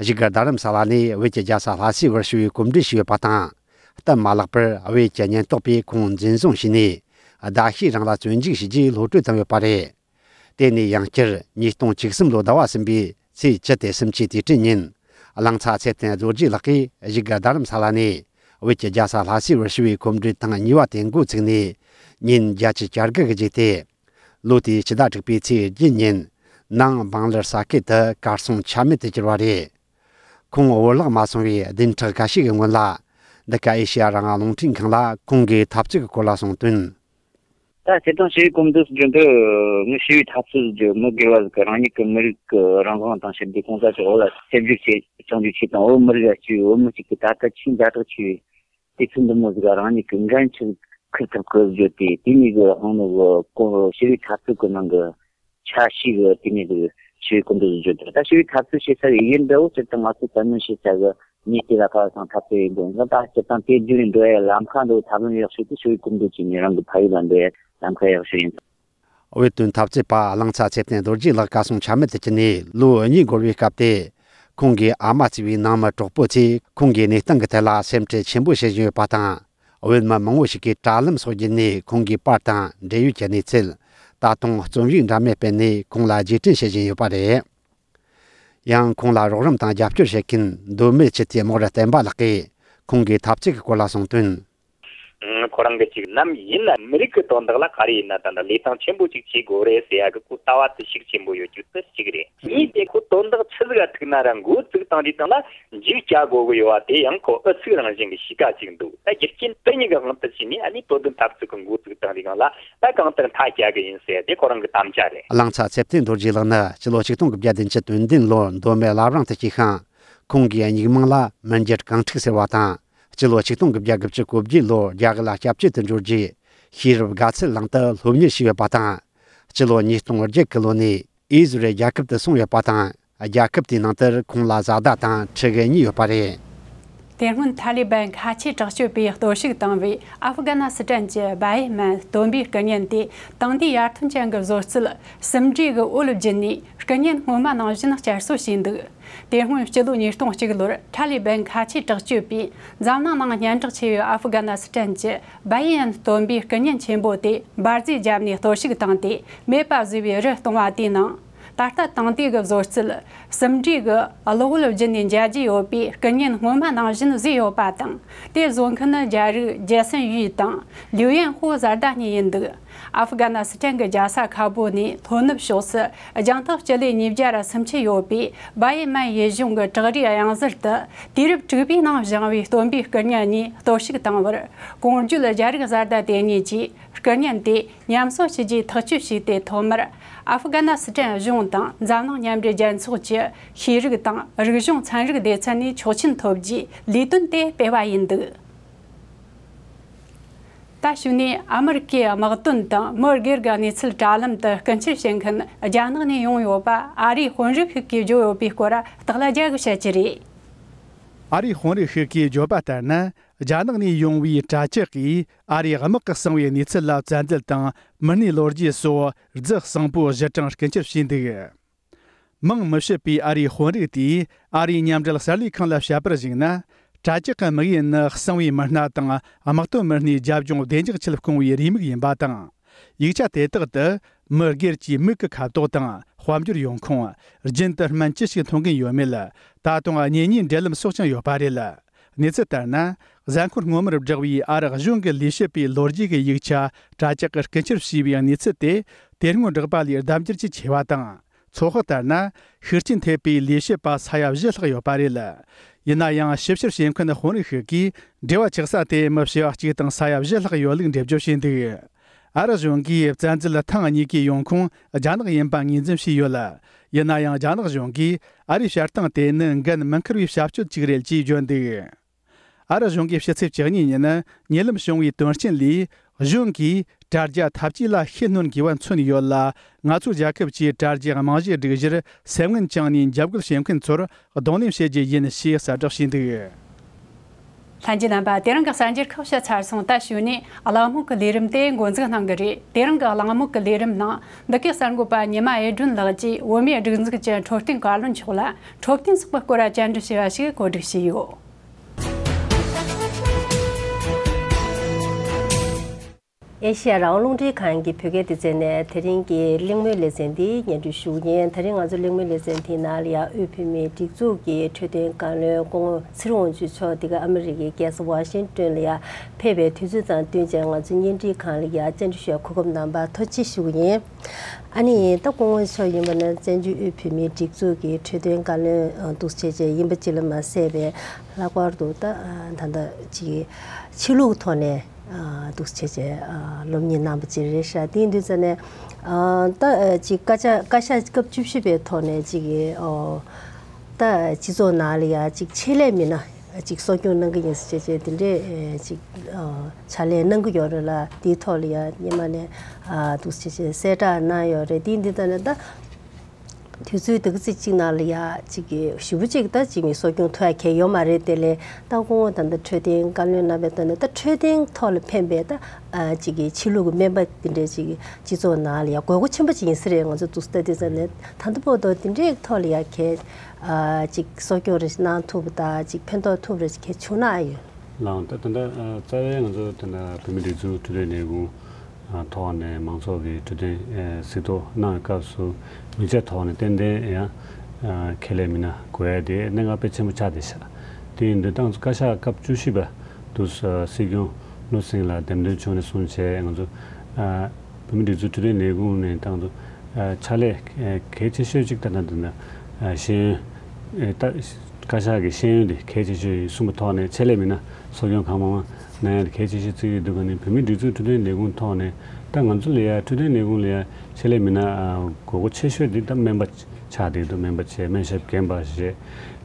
བཞུགས་སྒར་རྡ་རམ་ས་ལ་ནས་བོད་ཀྱི་རྒྱལ་ས་ལྷ་སའི་བར་ཞུ་བའི་གོམ་བགྲོད་ཞུས་ཡོད་པ་དང་། སྟབས་མ་ལེགས་པར་བོད་ཀྱི་ཉེན་རྟོག་པས་ཁོང་འཛིན་བཟུང་བྱས་ནས་ཟླ་ཤས་རིང་ལ་བཙོན་འཇུག་བྱས་རྗེས་གློད་བཀྲོལ་བཏང་ཡོད་པ་རེད། དེ་ནས་ཡང་བསྐྱར་ཉིས་སྟོང་བཅུ་གསུམ་ལོའི་ཟླ་བ་གསུམ་པའི་ཚེས་བཅུ་སྟེ་སུམ་ཅུའི་དུས་དྲན་ཉིན། གླིང་ཚ་ཚེ་བརྟན་རྡོ་རྗེ་ལགས་ཀྱིས་བཞུགས་སྒར་རྡ་རམ་ས་ལ་ནས་བོད་ཀྱི་རྒྱལ་ས་ལྷ་སའི་བར་ཞུ་བའི་གོམ་བགྲོད་ཐེངས་གཉིས་པ་དེ་འགོ་ཚུགས་ནས་ཉིན་བརྒྱད་ཅུ་གྱ་དགུ་གི་རྗེས་ཏེ། ལོ་དེའི་སྤྱི་ཟླ་དྲུག་པའི་ཚེས་བརྒྱད་ཉིན་ནང་བང་ལར་ས་ཁུལ་དུ་གར་སོང་ཆ་མེད་དུ་གྱུར་བ་རེད། ཁོང་བོར་བརླག་མ་སོང་བའི་བདུན་ཕྲག་ཁ་ཤས་ཀྱི་སྔོན་ལ། འདི་ག་ཨེ་ཤེ་ཡ་རང་དབང་རླུང་འཕྲིན་ཁང་ལ་ཁོང་གི་འཐབ་རྩོད་ཀྱི་སྐོར་ལ་གསུངས་དོན། ད་སྤྱིར་བཏང་ཞི་བའི་གོམ་བགྲོད་ཟེར་རྒྱུ་འདི་ངས་ཞི་བའི་འཐབ་རྩོད་ཟེར་རྒྱུ་མི་སྒེར་བ་ཟིག་གི་རང་ཉིད་ཀྱི་མི་རིགས་ཀྱི་རང་དབང་དང་ཞི་བདེ་གང་ཟག་གི་འོག་ལ་སེམས་ཤུགས་ཆེ་བཅིངས་འགྲོལ་ཆེ་དང་བོད་མི་རིགས་ལ་སྐྱེས་བོད་མི་གཅིག་གི་ད་ལྟ་ཆེས་ཛ་དྲག་ཆེ་བའི་དུས་ཚོད་འདི་མོ་ཟིག་རང་ཉིད་ཀྱི་འགན་ཆེ་ཁུར་ཐུབ་ཀྱི་བརྗོད་དེ། དེ་ནས་གི་ཧང་ནི་གི་ཞི་བའི་འཐབ་རྩོད་ཀྱི་ནང་གི་ཆ་ཤས་གི་དེ་ནས་གི་ཞི་བའི་གོམ་བགྲོད་བརྗོད་དེ། ད་ཞི་བའི་འཐབ་རྩོད་བྱེད་ས་གི་ཡུལ་འདྲ་བོ་སྤྱིར་བཏང་ང་ཚོ་བཙན་གནོན་བྱེད་ས་གི་མྱི་དེ་ལ་ཕར་སང་འཐབ་རྩོད་ཡིན་དགོས། ད་སྤྱིར་བཏང་དེ་བརྒྱུད་ནས་འགྲོ་ཡ་ལམ་ཁ་འདྲ་བོ་ཐབས་ལམ་ཡག་ཤོས་དེ་ཞི་བའི་གོམ་བགྲོད་བྱས་ནས་རང་གི་ཕ་ཡུལ་ལ་འགྲོ་ཡ་ལམ་ཁ་ཡག་ཤོས་ཡིན། བོད་དོན་འཐབ་རྩོད་པ་གླང་ཚ་ཚེ་བརྟན་རྡོ་རྗེ་ལགས་གར་སོང་ཆ་མེད་དུ་གྱུར་ནས་ལོ་གཉིས་འགོར་བའི་སྐབས་དེ། ཁོང་གི་ཨ་མ་གཙོས་པའི་ནང་མི་གྲོགས་པོ་ཚོས་ཁོང་གི་གནས་སྟངས་ཀྱི་ཐད་ལ་སེམས་ཁྲལ་ཆེན་པོ་བྱེད་བཞིན་ཡོད་པ་དང་། བོད་མི་མང་བོ་ཞིག་གིས་དྲ་ལམ་སོགས་བརྒྱུད་ནས་ཁོང་གི་པར་དང་འབྲེལ་ཡོད་ཀྱི་གནས་ཚུལ། ད་དུང་རྩོམ་ཡིག་འདྲ་མིན་སྤེལ་ནས་ཁོང་ལ་རྗེས་དྲན་བྱེད་བཞིན་ཡོད་པ་རེད། ཡང་ཁོང་ལ་རོགས་རམ་དང་རྒྱབ་སྐྱོར་བྱེད་མཁན་མདོ་སྨད་སྤྱི་འཐུས་རྨོག་རུ་བསྟན་པ་ལགས་ཀྱིས་ཁོང་གི་འཐབ་རྩོད་ཀྱི་སྐོར་ལ་གསུངས་དོན། ཁོ་རང་གི་ཅིག་ནམ་ཡིན་ན་མི་རིགས་ཀྱི་དོན་དག་ལ་ག་རེ་ཡིན་ན་ད་ལྟ་ལས་སྟངས་ཆེན་པོ་ཅིག་བྱེད་དགོས་རེད་ཟེར་ཡ་གི་ཁོ་ལྟ་བ་དེ་ཤུགས་ཆེན་པོ་ཡོད་རྒྱུ་དེ་གཅིག་རེད། གཉིས་དེ་ཁོ་དོན་དག་ཆི་ཟིག་ག་ཐུག་ན་ར་འགོ་བཙུགས་བཏང་དུས་སྟེང་ལ་འཇིགས་སྐྱོ་དགོས་གི་ཡོད་པ་དེ་ཡང་ཁོ་ཨུ་ཚུགས་རང་བཞིན་གྱི་གཤིས་ཀ་ཅིག་འདུག་ད་རྒྱུ་རྐྱེན་དེ་གཉིས་ཀྱི་དབང་དུ་བྱས་ནས་ཨ་ནི་བོད་དོན་འཐབ་རྩོད་ཀྱི་འགོ་བཙུགས་བཏང་དུས་སྒང་ལ། ད་གང་ལྟར་མཐའ་རྒྱག་གི་ཡིན་ཟེར་དེ་ཁོ་རང་གི་དམ་བཅའ་རེད། གླང་ཚ་ཚེ་བརྟན་རྡོ་རྗེ་ལགས་ནི་སྤྱི་ལོ་ཆིག་སྟོང་དགུ་བརྒྱ་བདུན་ཅུ་དོན་བདུན་ལོར་མདོ་སྨད་བླ་བྲང་དུ་སྐྱེས་ཤིང་། ཁོང་གི་མྱིག་མིང་ལ་མི་འགྱུར་གང་ཕྲུག་ཟེར་བ་དང་། སྤྱི་ལོ་ཆིག་སྟོང་དགུ་བརྒྱ་དགུ་བཅུ་གོ་བརྒྱད་ལོར་རྒྱ་གར་ལ་སྐྱབས་བཅོལ་དུ་འགྲོ་རྒྱུའི་ཤེས་རབ་དགའ་ཚལ་གླིང་དུ་སློབ་གཉེར་བྱས་ཡོད་པ་དང་། སྤྱི་ལོ་ཉིས་སྟོང་བརྒྱད་ཀྱི་ལོ་ནས་ཨི་ཟི་རལ་རྒྱལ་ཁབ་ཏུ་སོང་ཡོད་པ་དང་། རྒྱལ་ཁབ་དེའི་ནང་དུ་ཁོང་ལ་བཟའ་ཟླ་དང་ཕྲུ་གུ་གཉིས་ཡོད་པ་རེད། དེ་སྔོན་ཐ་ལི་བན་ཁ་ཆེ་དྲག་སྤྱོད་པས་གཏོར་བཤིག་བཏང་བའི་ཨབ་གྷ་ན་སི་ཐན་གྱི་བྷ་ཡི་མན་སྟོན་པའི་སྐུ་བརྙན་དེ་དེང་དུས་ཡར་ཐོན་ཅན་གྱི་བཟོ་རྩལ་སིམ་འབྲས་ཀྱི་འོད་བརྒྱུད་ནས་སྐུ་བརྙན་སྔོན་མ་ནང་བཞིན་བསྐྱར་གསོ་བྱས་འདུག་དེ་སྔོན་སྤྱི་ལོ་ཉིས་སྟོང་གཅིག་ལོར་ཐ་ལི་བན་ཁ་ཆེ་དྲག་སྤྱོད་པས་འཛམ་གླིང་ནང་སྙན་གྲགས་ཆེ་བའི་ཨབ་གྷ་ན་སི་ཐན་གྱི་བྷ་ཡི་ཡན་སྟོན་པའི་སྐུ་བརྙན་ཆེན་པོ་དེ་འབར་རྫས་བརྒྱབ་ནས་གཏོར་བཤིག་བཏང་སྟེ་མེད་པ་བཟོས་པའི་རི་སྟོང་བ་དེའི་ནང་། ད་ལྟ་དེང་དུས་ཀྱི་བཟོ་རྩལ་སིམ་འབྲས་ཀྱི་གློག་འོད་བརྒྱུད་ནས་མཇལ་རྒྱུ་ཡོད་པའི་སྐུ་བརྙན་སྔོན་མ་ནང་བཞིན་བཟོས་ཡོད་པ་དང་། དེ་བཟོ་མཁན་ནི་རྒྱ་རིགས་ཇེ་སན་ཡུས་དང་ལིའུ་ཡན་ཧོ་བཟའ་ཟླ་གཉིས་ཡིན་འདུག་ཨབ་གྷ་ན་སི་ཐན་གྱི་རྒྱལ་ས་ཁ་བོ་ནས་ལྷོ་ནུབ་ཕྱོགས་སུ་རྒྱང་ཐག་སྤྱི་ལེ་ཉིས་བརྒྱ་ར་སུམ་ཅུ་ཡོད་པའི་བྷ་ཡེ་མན་ཡུལ་གཞུང་གི་བྲག་རིའི་གཡང་གཟར་དུ་དུས་རབས་དྲུག་པའི་ནང་བཞེངས་པའི་སྟོན་པའི་སྐུ་བརྙན་གཉིས་གཏོར་བཤིག་བཏང་བར། གོང་བརྗོད་རྒྱ་རིགས་བཟའ་ཟླ་དེ་གཉིས་ཀྱིས་སྐུ་བརྙན་དེ་ཉམས་གསོ་བྱེད་རྒྱུའི་ཐག་གཅོད་བྱས་ཏེ། ཐོག་མར་ཨབ་གྷ་ན་སི་ཐན་གཞུང་དང་འཛམ་གླིང་མཉམ་འབྲེལ་རྒྱལ་ཚོགས་ཀྱི་ཤེས་རིག་དང་རིག་གཞུང་ཚན་རིག་སྡེ་ཚན་ནས་ཆོག་མཆན་ཐོབ་རྗེས་ལས་དོན་དེ་སྤེལ་བ་ཡིན་འདུག་ད་གཞུག་ནས་ཨ་མི་རི་ཀའི་དམག་དོན་དང་མི་སྒེར་གྱི་གནས་ཚུལ་དྲ་ལམ་དུ་རྐུ་འཁྱེར་བྱེད་མཁན་རྒྱ་ནག་ནས་ཡོང་ཡོད་པ་ཨ་རིའི་དཔོན་རིགས་ཤིག་གིས་བརྗོད་ཡོད་པའི་སྐོར་སྟག་ལྷ་རྒྱལ་གྱིས་བཤད་ཀྱི་རེད། ཨ་རིའི་དཔོན་རིགས་ཤིག་གིས་བརྗོད་པ་ལྟར་ན། རྒྱ་ནག་ནས་ཡོང་བའི་དྲ་ཇག་གིས་ཨ་རིའི་དམག་གི་གསང་བའི་གནས་ཚུལ་ལ་བཙན་འཛུལ་དང་མི་སྣའི་ལོ་རྒྱུས་སོགས་རྫི་གསང་པོ་བཞི་གྲངས་རྐུ་འཁྱེར་བྱས་འདུག་མིང་མི་བཤད་པའི་ཨ་རིའི་དཔོན་རིགས་དེས་ཨ་རིའི་མཉམ་འབྲེལ་གསར་ལས་ཁང་ལ་བཤད་པར་གཞིགས་ན། དྲ་ཇག་གི་དམིགས་ཡུལ་ནི་གསང་བའི་མི་སྣ་དང་དམག་དོན་མི་སྣའི་རྒྱབ་ལྗོངས་བདེ་འཇགས་ཆེད་བསྐུངས་པའི་རེའུ་མིག་ཡིན་པ་དང་། ཡིག་ཆ་དེ་དག་ཏུ་མི་སྒེར་གྱི་མིག་གི་ཁ་དོག་དང་དཔལ་འབྱོར་ཡོང་ཁུངས། རྒྱུན་དུ་སྨན་ཅི་ཞིག་འཐུང་གིན་ཡོད་མེད། ད་དུང་གཉེན་ཉེའི་འབྲེལ་ལམ་སོགས་ཀྱང་ཡོད་པ་རེད། གནས་ཚུལ་ལྟར་ན། གཟའ་འཁོར་སྔོན་མར་བསྒྲགས་པའི་ཨ་རི་གཞུང་གི་ལས་བྱེད་པའི་ལོ་རྒྱུས་ཀྱི་ཡིག་ཆ་དྲ་ཇག་གིས་རྐུ་འཁྱེར་བྱས་པའི་གནས་ཚུལ་དེ་དེ་སྔོན་བསྒྲགས་པ་ལས་ལྡབ་འགྱུར་གྱིས་ཆེ་བ་དང་། ཚོད་དཔག་ལྟར་ན། ཤུགས་རྐྱེན་ཐེབས་པའི་ལས་བྱེད་པ་ས་ཡ་བཞི་ལྷག་ཡོད་པ་རེད། ཡིན་ན་ཡང་ཞིབ་བཤེར་བྱེད་མཁན་དཔོན་རིགས་ཤིག་གིས་འབྲེལ་བ་ཆགས་ས་དེ་མི་བྱེ་བ་གཅིག་དང་ས་ཡ་བཞི་ལྷག་ཡོད་ལུགས་འགྲེལ་བརྗོད་བྱས་འདུག་ཨ་རི་གཞུང་གིས་བཙན་འཛུལ་ཐེངས་གཉིས་ཀའི་ཡོང་ཁུངས་རྒྱ་ནག་ཡིན་པ་ངོས་འཛིན་བྱས་ཡོད། ཡིན་ན་ཡང་རྒྱ་ནག་གཞུང་གིས་ཨ་རིའི་བྱེད་སྟངས་དེ་ནི་འགན་མི་འཁུར་བའི་བྱ་སྤྱོད་ཅིག་རེད་ཅེས་བརྗོད་འདུག་ཨ་རི་གཞུང་གིས་ཕྱི་ཚེས་བཅུ་གཉིས་ཉིན་ཉེ་ལམ་བྱུང་བའི་དོན་རྐྱེན་ལས། གཞུང་གིས་དྲ་རྒྱ་འཐབ་ཇུས་ལ་ཤུགས་སྣོན་དགོས་པ་མཚོན་ཡོད་ལ། ང་ཚོའི་རྒྱལ་ཁབ་ཀྱིས་དྲ་རྒྱའི་རྨང་གཞི་སྒྲིག་གཞིར་སེམས་འགུལ་བཅངས་ནས་འཇབ་རྒོལ་བྱེད་མཁན་ཚོར་གདོང་ལེན་བྱེད་རྒྱུ་ཡིན་ཞེས་གསལ་བསྒྲགས་བྱས་འདུག་ལྷན་རྒྱས་རྣམ་པ། དེ་རིང་གི་གསར་འགྱུར་ཁག་བཤད་ཚར་སོང་། ད་གཞུག་ནས་གླེང་མོལ་གྱི་ལས་རིམ་དེ་འགོ་འཛུགས་གནང་གི་རེད། དེ་རིང་གི་གླེང་མོལ་གྱི་ལས་རིམ་ནང་། འདི་གའི་གསར་འགོད་པ་ཉི་མ་ཨེ་སྒྲོན་ལགས་ཀྱིས་བོད་མིའི་སྒྲིག་འཛུགས་ཀྱི་འཕྲོད་བསྟེན་བཀའ་བློན་མཆོག་ལ་འཕྲོད་བསྟེན་སོགས་ཀྱི་སྐོར་བཅར་འདྲི་ཞུས་པ་ཞིག་གོ་སྒྲིག་བྱས་ཡོད། ཨེ་ཤེ་ཡ་རང་དབང་རླུང་འཕྲིན་ཁང་གི་བོད་སྐད་སྡེ་ཚན་ནས་དེ་རིང་གི་གླེང་མོལ་ལེ་ཚན་འདི་སྙན་སྒྲོན་ཞུ་གི་ཡིན། དེ་རིང་ང་ཚོ་གླེང་མོལ་ལེ་ཚན་དེའི་ནང་ལ་ཡང་དབུས་བོད་མིའི་སྒྲིག་འཛུགས་ཀྱི་འཕྲོད་བསྟེན་བཀའ་བློན་སྐུ་ངོ་ཚེ་རིང་དབང་ཕྱུག་མཆོག་འདི་ག་ཨ་མི་རི་ཀའི་རྒྱལ་ས་ཝ་ཤིང་ཏོན་ལ་ཡང་ཕེབས་པའི་དུས་ཚོད་དང་བསྟུན་བྱས་ང་ཚོའི་བརྙན་འཕྲིན་ཁང་ལ་ཡང་བཅར་འདྲི་ཞུ་བའི་གོ་སྐབས་གནང་བར་ཐུགས་རྗེ་ཆེ་ཞུ་གི་ཡིན། ཨ་ནི་ད་སྐུ་ངོ་མཆོག་ཡིན་པ་ན་བཙན་བྱོལ་དབུས་བོད་མིའི་སྒྲིག་འཛུགས་ཀྱི་འཕྲོད་བསྟེན་བཀའ་བློན་འདུག་བྱས་བྱས་ཡིན་པ་ཅིག་ལ་མ་ཟད་པའི་ལྷག་པར་དུ་ད་ད་ལྟ་ཅིག་ཆོས་ལུགས་ཐོག་ནས་འདུག་བྱས་བྱས་སློབ་གཉེར་གནང་བ་ཅིག་རེད་ཤག་དེ་ཡིན་དུས་ཙ་ནས་ད་ཅིག་བཀའ་ཤག་བཀའ་ཤག་སྐབས་བཅུ་བཞི་པའི་ཐོག་ནས་ཅིག་ད་སྤྱི་ཚོགས་ནང་ལ་ཡ་ཅིག་ཆེད་ལས་མི་སྣ་ཅིག་གསོ་སྐྱོང་གནང་གི་ཡིན་ཟེར་བྱས་བྱས་དེ་འདྲས་ཅིག་ཕྱག་ལས་གནང་གི་ཡོད་རེད་ལ། དེའི་ཐོག་ལ་ཡ་སྔོན་མ་ནས་འདུག་བྱས་བྱས་གསལ་བསྒྲགས་གནང་ཡོད་རེད། དེ་ཡིན་དུས་ཙ་ནས་ད། དུས་ཚོད་འདི་ག་ཚོད་ཅིག་ནང་ལ་ཡ་ཅིག་གི་ཞེ་པོ་ཅིག་ད་ཅིག་མི་གསོ་སྐྱོང་ཐུབ་ཡ་གང་ཡོད་མ་རེད། དེ་ལས་ད་སྐུ་ངོ་ད་ལྟ་འཕྲོད་བསྟེན་བཀའ་བློན་གནང་བའི་ཐོག་ནས་ད་འཕྲོད་བསྟེན་ཐོག་ལ་ཕན་པའི་ད་ཨ་ཅིག་གི་ཕྱི་ལུགས་ཀྱི་སྨན་པ་དེ་འདྲས་ཅིག་སྤྱི་ཚོགས་ནང་ལ་ཡ་དགོས་མཁོ་ཆེན་པོ་ཅིག་ཡིན་ས་རེད། ང་ཚོ་འདུག་ལྟ་དུས་ཙ་ནས་ད་ལྟ་བར་དུ་དེ་འདྲའི་ཐོག་ལ་ཡ་གལ་ཨ་ཅིག་གསོ་སྐྱོང་རེ་གནང་ཐུབ་པ་དང་ཅིག་ཕན་ཐོགས་ཐུབ་རེ་གལ་བྱུང་ན་ཨ་ཡོད། ལགས་ད་ད་ལྟ་རྩ་བའི་ང་ཚོ་ད་ལྟ་བོད་མི་སྒྲིག་འཛུགས་འཕྲོད་བསྟེན་ལས་ཁུངས། ཐོག་ནས་མང་ཚོགས་ཀྱི་འཕྲོད་བསྟེན་གཟིགས་རྟོག་གནང་བའི་སྐབས་སུ་མི་ཚེ་ཐོག་ནས་ཏན་ཏན་ཡང་ཁས་ལེན་མི་སྣ་དགོས་ཡ་དེ་གནད་འགག་དཔེ་ཆེན་པོ་ཆགས་བསྡད་ཤག་དེ་ཡིན་དུས་ཏང་བཀའ་ཤག་སྐབས་བཅུ་བཞི་པ་དུ་སྲིད་སྐྱོང་བློ་སེང་ལགས་འདེམས་ཐོན་བྱུང་ནས་བཟུང་བྱས་ང་ཚོ་བོད་མི་སྒྲིག་འཛུགས་འཕྲོད་བསྟེན་ལས་ཁུངས་ནས་ཏང་དུ་ཕྱག་ལས་གལ་ཆེ་ཤོས་གཅིག་ལྟ་ན་འདི་ན་ཤེས་ཡོན་ད། བཀའ་ཤག་གི་ཤེས་ཡོན་དེ་གལ་ཆེ་ཤོས་ཡིན་གསུངས་པའི་ཐོག་ནས་ཆེད་ལས་མི་སྣ་གསོ་སྐྱོང་གང་མང་མང་གནང་ཡ་དེ་གལ་ཆེ་ཤོས་བརྩི་གི་འདུག་ག་ནི་བོད་མིའི་སྒྲིག་འཛུགས་འཕྲོད་བསྟེན་ལས་ཁུངས་ཐོག་ནས་ད་ང་ཚོ་ལ་ཡ་འཕྲོད་བསྟེན་ལས་ཁུངས་ལ་ཡ་ཆེད་ལས་མི་སྣ་དགོས་མཁོ་ཆེ་ཤོས་དེ་ད་སྨན་པ་ཆགས་བསྡད་འདུག་སྨན་པ་བྱས་སྨན་ཞབས་རྒན་པ་བྱས་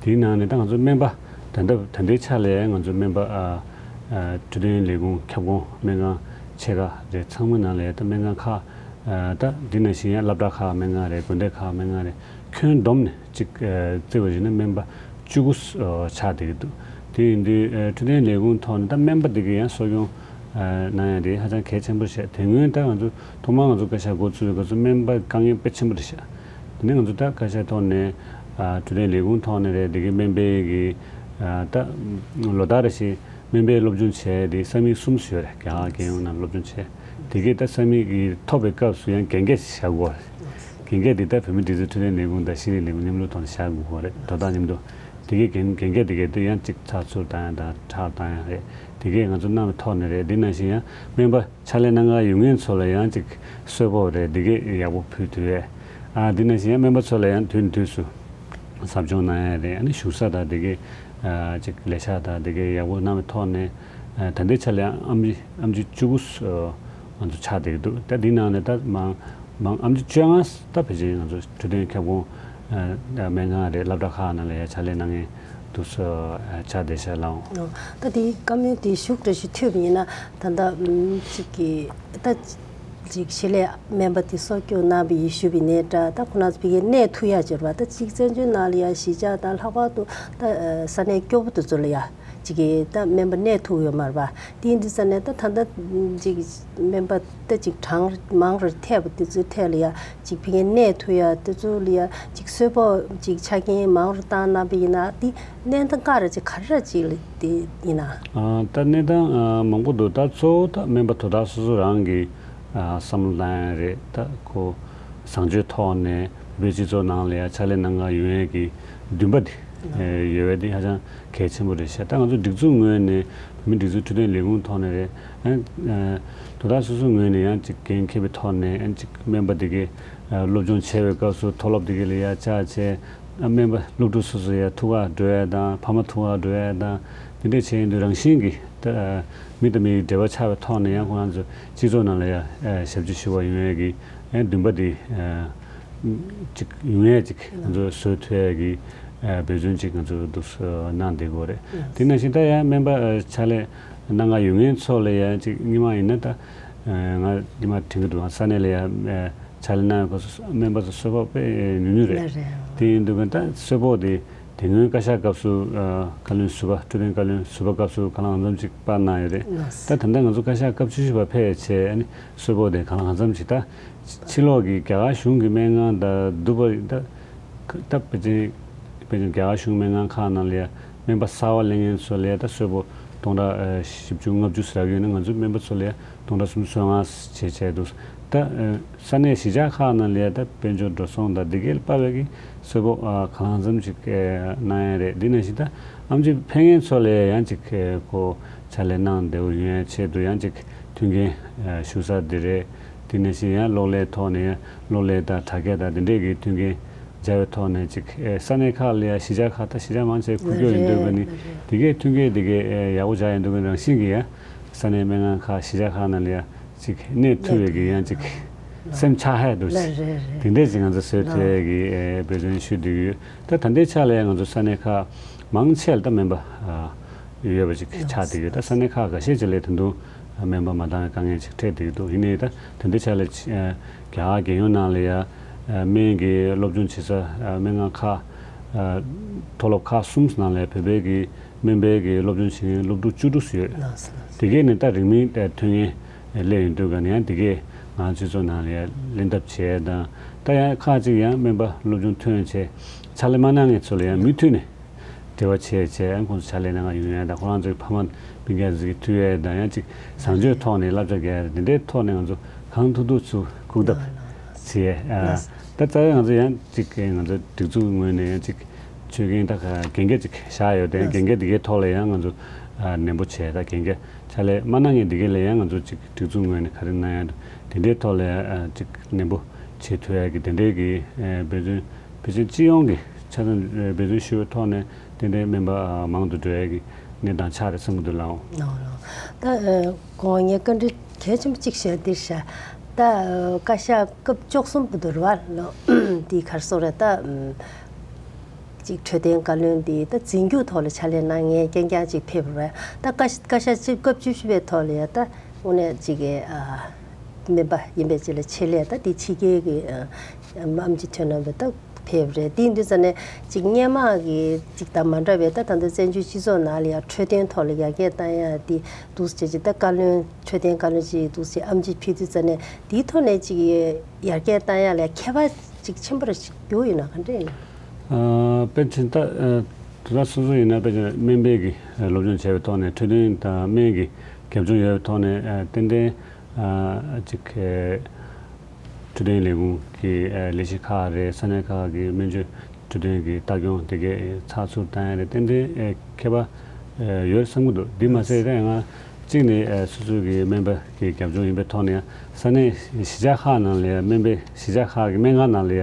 དེའི་ནང་ནས་ད་ང་ཚོ་སྨན་པ་ད་ལྟ་ད་ལྟའི་ཆ་ལ་ཡ་ང་ཚོ་སྨན་པ་འཕྲོད་བསྟེན་ལས་ཁུངས་ཁྱབ་ཁོངས་སྨན་ཁང་ཆེ་ཁག་རེད། ཚང་མ་ནང་ལ་ཡ་ད་སྨན་ཁང་ཁག་ད་འདི་ནང་བཞིན་ཡ་སློབ་གྲྭ་ཁག་སྨན་ཁང་རེད། དགོན་སྡེ་ཁག་སྨན་ཁང་རེད། ཁྱོན་བསྡོམས་ནས་གཅིག་བརྩི་བ་ཡིན་ན་སྨན་པ་བཅུ་དགུ་ཆགས་བསྡད་ཀྱི་འདུག་དེ་ཡིན་དུས་འཕྲོད་བསྟེན་ལས་ཁུངས་ཐོག་ནས་ད་སྨན་པ་འདི་གའི་ཡང་གསོ་སྐྱོང་གནང་ཡ་དེ་ཧ་ཅང་གལ་ཆེན་པོ་རེད། དེ་སྔོན་ད་ང་ཚོ་ཐོག་མར་ང་ཚོ་བཀའ་ཤག་འགོ་བཙུགས་པའི་སྐབས་སུ་སྨན་པ་དཀའ་ངལ་དཔེ་ཆེན་པོ་རེད་ཤག་དེ་ནས་ང་ཚོ་ད་བཀའ་ཤག་ཐོག་ནས་འཕྲོད་བསྟེན་ལས་ཁུངས་ཐོག་ནས་རེད། འདི་གའི་སྨན་པའི་གི་ད་ལོ་ལྟར་རེ་བཞིན་སྨན་པའི་སློབ་སྦྱོང་བྱས་ཏེ་ས་མིག་གསུམ་ཞིག་ཡོད་རེད། རྒྱ་གར་རྒྱལ་ཡོངས་ནང་སློབ་སྦྱོང་བྱས། དེ་གས་ད་ས་མིག་གི་ཐོབ་པའི་སྐབས་སུ་ཡང་རྒན་གས་ཤིག་བཞག་དགོས་རེད། རྒན་གས་དེ་ད་བོད་མི་སྒྲིག་འཛུགས་འཕྲོད་བསྟེན་ལས་ཁུངས་དང་ཤེས་རིག་ལས་ཁུངས་མཉམ་རུབ་ཐོག་ནས་བཞག་དགོས་རེད། དོ་བདག་མཉམ་དུ་དེ་གས་རྒན་རྒན་གས་དེ་གས་དེ་ཡང་གཅིག་ཚགས་ཚུད་བཏང་ཡ་དང་ཁྲག་བཏང་ཡ་རེད། དེ་གས་ང་ཚོ་གནང་བའི་ཐོག་ནས་རེད། དེ་ནང་བཞིན་ཡང་སྨན་པ་ཕྱག་ལས་གནང་ག་ཡོང་མཁན་ཚོ་ལ་ཡང་གཅིག་གསོལ་ཕོགས་རེད། དེ་གས་ཡག་པོ་ཕུལ་ཐུབ་ཡས། ཨ་དེ་ནང་བཞིན་ཡང་སྨན་པ་ཚོ་ལ་ཡང་དུས་ནས་དུས་སུ་ཟབ་སྦྱོང་གནང་ཡ་རེད། ཨ་ནི་བཞུགས་ས་དང་དེ་གས་ཨ་ཅིག་ལས་ཤག་དང་དེ་གས་ཡག་པོ་གནང་བའི་ཐོག་ནས་ཨ་ད་ལྟའི་ཆ་ལ་ཡང་ཨེམ་ཆི་ཨེམ་ཆི་བཅུ་དགུ་ང་ཚོ་ཆགས་བསྡད་ཀྱི་འདུག་ད་འདི་ནང་ནས་ད་མང་མང་ཨེམ་ཆི་བཅོ་ལྔ་ད་ཕལ་ཆེར་ང་ཚོ་འཕྲོད་བསྟེན་ཁྱབ་ཁོངས་ཨ་སྨན་ཁང་རེད། སློབ་གྲྭ་ཁག་ནང་ལ་ཡང་ཕྱག་ལས་གནང་མཁན་འདུག་སེ་ཆགས་བསྡད་ཤག་ལགས། ད་དེ་བཀའ་མོལ་དེ་ཤུགས་འདྲ་ཞིག་ཐོས་པ་ཡིན་ན་ད་ལྟ་ཅིག་གི་ད། ཅིག་ཆེད་ལས་སྨན་པ་དེ་གསོ་སྐྱོང་གནང་བའི་ཡེ་ཤུ་བའི་ནས་འདྲ་ད་ཁོ་ན་ཚོ་ཕ་གིའི་གནས་ཐུབ་ཡ་སྦྱོར་བ་ད་ཅིག་བཙན་བྱོལ་ནང་ལ་ཡ་གཞིས་ཆགས་དང་ལྷག་པར་དུ་ད་ས་གནས་སྐྱོ་པོ་དེ་ཚོ་ལ་ཡ་ཅིག་གི་ད་སྨན་པ་གནས་ཐུབ་ཡོད་མ་རེད་པ། དེ་ཡིན་དུས་ས་ནས་ད་ད་ལྟ་ཅིག་སྨན་པ་ད་ཅིག་གྲངས་མང་རུ་ཐེབས་པ་དེ་ཚོའི་ཐད་ལ་ཡ་ཅིག་ཕ་གིའི་གནས་ཐུབ་ཡ་དེ་ཚོ་ལ་ཡ་ཅིག་གསོལ་ཕོགས་ཅིག་ཆ་རྐྱེན་མང་རུ་བཏང་གནང་བ་ཡིན་ན་དེ་གནས་སྟངས་ག་རེ་ཅིག་ག་རེ་ཅིག་ལ་དེ་ཡིན་ན། ད་གནས་སྟངས་མང་པོ་འདུག་ད་གཙོ་བོ་ད་སྨན་པ་དོ་བདག་སོ་སོ་རང་གི་བསམ་བློ་བཏང་ཡ་རེད། ད་ཁོ་བཟང་སྤྱོད་ཐོག་ནས་བོད་སྤྱི་ཚོགས་ནང་ལ་ཡང་ཕྱག་ལས་གནང་ག་ཡོང་ཡས་ཀྱི་འདུན་པ་དེ་ཡོད་པ་དེ་ཧ་ཅང་གལ་ཆེན་པོ་རེད་ཤག་ད་ང་ཚོ་སྒྲིག་འཛུགས་ངོས་ནས་བོད་མི་སྒྲིག་འཛུགས་འཕྲོད་བསྟེན་ལས་ཁུངས་ཐོག་ནས་རེད། དོ་བདག་སོ་སོའི་ངོས་ནས་ཡང་ཅིག་འགན་འཁྱེར་བའི་ཐོག་ནས་ཡང་ཅིག་སྨན་པ་དེ་གའི་སློབ་སྦྱོང་བྱས་པའི་སྐབས་སུ་མཐོ་སློབ་དེ་གའི་ལ་ཡང་བཅར་བྱས། སྨན་པ་སློབ་ཕྲུག་སོ་སོ་ཡང་ཐུག་ག་འགྲོ་ཡ་དང་ཕ་མ་ཐུག་ག་འགྲོ་ཡ་དང་དེ་འདྲས་བྱས་ཡིན་དུས་རང་བཞིན་གྱིས་ད་མི་དང་མི་ཡི་འབྲེལ་བ་ཆགས་པའི་ཐོག་ནས་ཡང་ཁོང་རང་ཚོ་སྤྱི་ཚོགས་ནང་ལ་ཡང་ཞབས་ཕྱི་ཞུ་བ་ཡོང་ཡ་གི་ཡང་འདུན་པ་དེ་ཅིག་ཡོང་ཡ་ཅིག་ང་ཚོ་བཟོ་ཐུབ་ཡ་གི་འབད་བརྩོན་ཅིག་ང་ཚོ་འདུག་གནང་བསྡད་ཀྱི་ཡོད་རེད། དེ་ནང་བཞིན་ད་ཡང་སྨན་པ་ཕྱག་ལས་གནང་ག་ཡོང་མཁན་ཚོ་ལ་ཡང་ཅིག་སྔོན་མ་ཡིན་ན་ད་ང་སྔོན་མ་དྲན་གྱི་འདུག་ས་གནས་ལ་ཡང་། ཕྱག་ལས་གནང་བའི་སྐབས་སུ་སྨན་པ་ཚོ་གསོལ་ཕོགས་དཔེ་ཉུང་ཉུང་རེད། ལགས་རེད། དེ་ཡིན་དུས་ཀྱང་ད་གསོལ་ཕོགས་དེ་དེ་སྔོན་བཀའ་ཤག་སྐབས་སུ་ཨ་བཀའ་བློན་ཟུར་པ་འཕྲོད་བསྟེན་བཀའ་བློན་ཟུར་པ་སྐབས་སུ་གང་ལ་གང་འཚམ་ཅིག་སྤར་གནང་ཡོད་རེད། ལགས། ད་ད་ལྟ་ང་ཚོ་བཀའ་ཤག་སྐབས་བཅུ་བཞི་པ་ཕེབས་བྱས་ཨ་ནི་གསོལ་ཕོགས་དེ་གང་ལ་གང་འཚམ་ཅིག་ད་ཕྱི་ཕྱི་ལོགས་ཀྱི་རྒྱ་གར་གཞུང་གི་སྨན་ཁང་དང་བསྡུར་བ་ཡིན་ད་ད་པེ་ཅིན་པེ་ཅིན་རྒྱ་གར་གཞུང་སྨན་ཁང་ཁག་ནང་ལ་ཡ་སྨན་པ་གསར་པ་སླེབས་མཁན་ཚོ་ལ་ཡ་ད་གསོལ་ཕོགས་ སྟོང་ཕྲག་ཨ་བཞི་བཅུ་ལྔ་བཅུ་ཟེར་གྱི་ཡོད་ན། ང་ཚོའི་སྨན་པ་ཚོ་ལ་ཡ་སྟོང་ཕྲག་སུམ་ཅུ་སོ་ལྔ་བྱས་བྱས་འདུག། ད་ཨ་ས་གནས་གཞིས་ཆགས་ཁག་ནང་ལ་ཡ་ད་དཔལ་འབྱོར་འགྲོ་སོང་དང་འདི་གའི་དཔག་པའི་གི་གསོལ་ཕོགས་ཨ་གང་ལ་གང་འཚམ་ཅིག་ཨ་གནང་ཡ་རེད། འདི་ནང་བཞིན་ད་ཨེམ་ཆི་ཕེབས་མཁན་ཚོ་ལ་ཡ་ཡང་ཅིག་ཨ་ཁོ་ཕྱག་ལས་གནང་བདེ་པོ་ཡོང་ཡ་ཆེད་དུ་ཡང་ཅིག་མཐུན་རྐྱེན་ཨ་ཞུ་ས་འདི་རེད། འདི་ནང་བཞིན་ཡང་གློག་ཀླད་ཐོག་ནས་ཡང་གློག་ཀླད་དང་དྲ་རྒྱ་དང་འདི་འདྲས་ཀྱི་མཐུན་རྐྱེན་སྦྱར་བའི་ཐོག་ནས་ཅིག་ཨེ་ས་གནས་ཁག་ལ་ཡང་གཞིས་ཆགས་ཁག་ད་གཞིས་ཆགས་མང་ཆེ་ཁུག་ཀྱོག་ཡིན་འདུག་ག་ནི། དེ་གའི་མཐུན་རྐྱེན་དེ་གའི་ཨེ་ཡག་པོ་ཆགས་ཡིན་འདུག་ག་རང་བཞིན་གྱི་ཡང་ས་གནས་སྨན་ཁང་ཁག་གཞིས་ཆགས་ཁག་ནང་ལ་ཡང་ཅིག་གནས་ཐུབ་པའི་གི་ཡང་ཅིག་སེམས་ཆགས་ཧད་འདུག་ཅིག་དེ་འདྲས་ཅིག་ང་ཚོ་བཟོས་ཐུབ་ཡས་ཀྱི་ཨེ་འབད་བརྩོན་ཞུ་བསྡད་ཀྱི་ཡོད། ད་ད་ལྟའི་ཆ་ལ་ཡང་ང་ཚོ་ས་གནས་ཁག་མང་ཆེ་ལ་ད་སྨན་པ་ཨ་ཡོད་པ་ཅིག་ཆགས་བསྡད་ཀྱི་ཡོད། ད་ས་གནས་ཁག་འགའ་ཤས་ཅིག་ལ་ད་དུང་སྨན་པ་མ་འདང་བའི་དཀའ་ངལ་ཅིག་འཕྲད་བསྡད་ཀྱི་འདུག། ཡིན་ནའི་ད་ད་ལྟའི་ཆ་ལ་ཨ་རྒྱ་གར་རྒྱལ་ཡོངས་ནང་ལ་ཡ་ཨ་སྨན་གྱི་སློབ་སྦྱོང་བྱེད་ས་ཨ་སྨན་ཁང་ཁག་ཨ་མཐོ་སློབ་ཁག་གསུམ་ནང་ལ་བོད་པའི་གི་སྨན་པའི་གི་སློབ་སྦྱོང་བྱེད་མཁན་སློབ་ཕྲུག་བཅུ་དྲུག་ཙམ་ཡོད། ལགས་སོ། དེ་གས་ནི་ད་རིང་མིན་ཐོན་མཁན་སླེབས་ཡོང་དུས་ག་ནས་ཡང་དེ་གས་ང་ཚོའི་སྤྱི་ཚོགས་ནང་ལ་ཡང་ལེན་ཐབས་བྱས་དང་། ད་ཡང་ཁག་ཅིག་ཡང་སྨན་པ་སློབ་སྦྱོང་ཐོན་བྱས་ཕྱག་ལས་མ་གནང་མཁན་ཚོ་ལ་ཡང་མུ་མཐུད་ནས་འབྲེལ་བ་བྱས་བྱས་ཡང་ཁོང་ཚོ་ཕྱག་ལས་གནང་ག་ཡོང་ཡ་དང་། ཁོ་རང་ཚོའི་ཕ་མ་སྤུན་ཀྱག་ཚོ་གི་ཐུག་ཡ་དང་། ཡང་ཅིག་བཟང་སྤྱོད་ཐོག་ནས་བསླབ་བྱ་རྒྱག་ཡ་དེ་འདྲའི་ཐོག་ནས་ང་ཚོ་གང་ཐུབ་ཐུབ་ཚུར་ཁུག་ཐབས་བྱས་ཡ། ད་རྩ་བའི་ང་ཚོ་ཡང་ཅིག་ང་ཚོ་སྒྲིག་འཛུགས་ངོས་ནས་ཡང་ཅིག་ཆོད་གན་ད་གན་རྒྱ་ཅིག་བཞག་ཡོད་དེ། གན་རྒྱ་དེ་གའི་ཐོག་ལ་ཡང་ང་ཚོ་ཨ་ནན་པོ་བྱས། ད་གན་རྒྱ་ཕྱག་ལས་མ་གནང་མཁན་དེ་གའི་ལ་ཡང་ང་ཚོ་ཅིག་སྒྲིག་འཛུགས་ངོས་ནས་ག་རེ་གནང་ཡ་འདུག། དེ་འདྲའི་ཐོག་ལ་ཨ་ཅིག་ནན་པོ་བྱེད་ཐུབ་ཡ་གི་དེ་འདྲའི་གི་ཨ་འབད་བརྩོན་ཕལ་ཆེར་སྤྱི་ཡོངས་ཀྱི་ཆ་ཚང་འབད་བརྩོན་ཞུ་བའི་ཐོག་ནས་དེ་འདྲའི་སྨན་པ་ཨ་མང་དུ་འགྲོ་ཡ་གི་གནས་སྟངས་ཆགས་རེད་བསམ་གྱི་འདུག་ལགས། ལགས་ལགས། ད་ཨ་གོང་ངས་བཀའ་འདྲི་གལ་ཆེན་པོ་གཅིག་བཤད་འདིར་བཞག། ད་ཨ་བཀའ་ཤག་སྐབས་བཅུ་གསུམ་པ་དུ་རེད་བ་ལགས། འདི་ག་རེ་ཟེར་དགོས་རེད། ད་ཨམ་ཅིག་འཕྲོད་བསྟེན་བཀའ་བློན་འདི་ད་འཛིན་སྐྱོང་ཐོག་ལ་ཕྱག་ལས་གནང་མཁན་རྐྱང་རྐྱང་ཅིག་ཕེབས་རེད། ད་བཀའ་བཀའ་ཤག་ཅིག་སྐབས་བཅུ་བཞི་པའི་ཐོག་ལ་ཡ་ད་དངོས་གནས་ཅིག་གི་ཨ་སྨན་པ་ཡིན་པའི་ཆ་ལ་ཆེད་ལས་ད་འདི་ཕྱི་རྒྱལ་གྱི་ཨ་ཨམ་ཅིག་ཐོན་གནང་བའི་ད་ཕེབས་རེད། དེ་ཡིན་དུས་ཙ་ནས་ཅིག་སྔོན་མ་གི་ཅིག་དང་མ་འདྲ་བའི་ད་ད་ལྟ་བཙན་བྱོལ་སྤྱི་ཚོགས་ནང་ལ་ཡ་འཕྲོད་བསྟེན་ཐོག་ལ་ཡར་རྒྱས་བཏང་ཡ་དེ་འདུག་ཟེར་ཅིག་ད་བཀའ་བློན་འཕྲོད་བསྟེན་བཀའ་བློན་ཅིག་འདུག་ཟེར་ཨམ་ཅིག་ཕེབས་དུས་ཙ་ནས་དེའི་ཐོག་ནས་ཅིག་ཡར་རྒྱས་བཏང་ཡ་ལ་ཁྱད་པར་ཅིག་ཆེན་པོ་རེ་ཞིག་འགྱུར་ཡོད་ན་ག་འདྲས་ཡིན། ཨ་དཔེ་ཆ་ད་ཨ་དེ་དག་སོ་སོ་ཡིན་ན་དཔེ་ཆ་སྨན་པའི་གི་སློབ་སྦྱོང་བྱས་པའི་ཐོག་ནས་འཕྲོད་བསྟེན་དང་སྨན་གྱི་རྒྱབ་ལྗོངས་ཡོད་པའི་ཐོག་ནས་ཨ་ཏན་ཏན་ཨ་ཅིག་ཨ་འཕྲོད་བསྟེན་ལས་ཁུངས་ཀྱི་ཨ་ལས་བྱེད་ཁག་རེད། ས་གནས་ཁག་གི་སྨན་བཅོས་འཕྲོད་བསྟེན་གྱི་ལྟ་སྐྱོང་དེ་གའི་ཚགས་ཚུད་བཏང་ཡ་རེད། ཏན་ཏན་ཨ་ཁྱད་པར་ཨ་ཡོད་བསམ་གྱི་འདུག། འདི་མ་ཟད་ད་ང་གཅིག་ནས་ཨ་སོ་སོ་གི་སྨན་པ་གི་རྒྱབ་ལྗོངས་ཡིན་པའི་ཐོག་ནས་ས་གནས་གཞིས་ཆགས་ཁག་ནང་ལ་ཡ་སྨན་པའི་གཞིས་ཆགས་ཁག་གི་སྨན་ཁང་ནང་ལ་ཡ་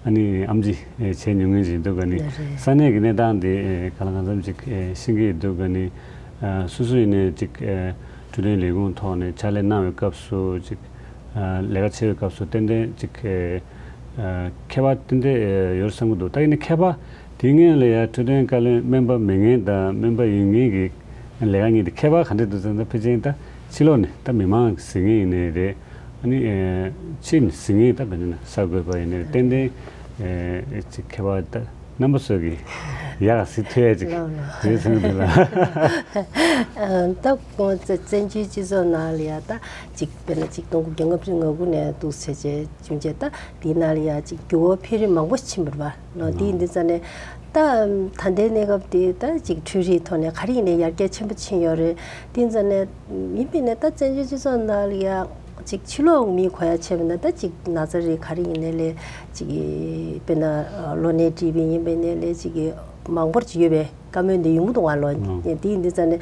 ཨ་ནི་ཨམ་ཅིག་ཨེ་བྱས་མྱོང་མཁན་ཞིག་འདུག་ག་ནི། ལགས་རེད། ས་གནས་ཀྱི་གནས་སྟངས་དེ་ཨེ་གང་ལ་གང་འཚམ་ཅིག་ཨེ་ཤེས་ཀྱི་འདུག་ག་ནི། ཨ་སོ་སོ་ཡིན་ནའི་ཅིག་ཨེ་འཕྲོད་བསྟེན་ལས་ཁུངས་ཐོག་ནས་ཕྱག་ལས་གནང་བའི་སྐབས་སུ་ཅིག་ཨ་ལས་ཀ་བྱེད་པའི་སྐབས་སུ་ཏན་ཏན་ཅིག་ཨེ་ཨ་ཁྱད་པར་ཏན་ཏན་ཨེ་ཡོད་བསམ་གྱི་འདུག། ད་ཡིན་ནའི་ཁྱད་པར་དེའི་སྔོན་ལ་ཡ་འཕྲོད་བསྟེན་བཀའ་བློན་སྨན་པ་མེད་མཁན་དང་སྨན་པ་ཡིན་མཁན་གྱི་ལས་ཀ་གཉིས་དེ་ཁྱད་པར་ག་འདྲ་འདུག་ཟེར་ན། ད་ཕལ་ཆེར་ད་ཕྱི་ལོགས་ནས་ད་མི་མང་གཟིགས་མཁན་ཡིན་ནའི་རེད། ཨ་ནི་ཨེ་ཕྱི་ནས་གཟིགས་མཁན་ད་དཔེར་ན་གསར་འགོད་པ་ཡིན་ནའི་ཏན་ཏན་ཨེ་ཅིག་ཁྱད་པར་ད་རྣམ་པ་ཚོ་གི་ཡག་གཟིགས་ཐུབ་ཡ་ཅིག་ལགས་ལགས། རེད་བསམ་གྱི་འདུག་ལགས། ཨ་ད་ཁོང་བཙན་བཙན་བྱོལ་སྤྱི་ཚོགས་ནང་ལ་ཡ་ད་ཅིག་དཔེར་ན་ཅིག་སྟོང་དགུ་བརྒྱ་ལྔ་བཅུ་ང་དགུ་ནས་འདུག་ཟེར་བྱས་བྱུང་བྱས་ད་དེའི་ནང་ལ་ཡ་ཅིག་འགྱུར་བ་འཕེལ་རིམ་མང་པོ་ཕྱིན་པ་རེད་པ། ལགས། དེ་ཡིན་དུས་ཙ་ནས་ད་ད་ལྟའི་གནས་སྐབས་དེ་ད་ཅིག་འཕྲུལ་རིག་ཐོག་ནས་ག་རེ་ཡིན་ནའི་ཡར་རྒྱས་ཆེན་པོ་ཕྱིན་ཡོད་རེད། དེ་ཡིན་ཙ་ནས་ཡིན་པས་ནས་ད་བཙན་བྱོལ་སྤྱི་ཚོགས་ནང་ལ་ཡ་ཅིག་ཕྱི་ལོགས་མིས་གོ་ཡ་བྱས་པ་ན་ད་ཅིག་ན་ཚ་རིགས་ག་རེ་ཡིན་ནའི་ལས་ཅིག་དཔེར་ན་གློ་ནད་ཊི་བི་ཡིན་པས་ནའི་ལས་ཅིག་མང་པོ་ཅིག་ཡོད་པའི་བཀའ་མོལ་འདི་ཡོང་གི་འདུག་ང་ལོ། ཨང་། དེ་ཡིན་དུས་ཙ་ནས་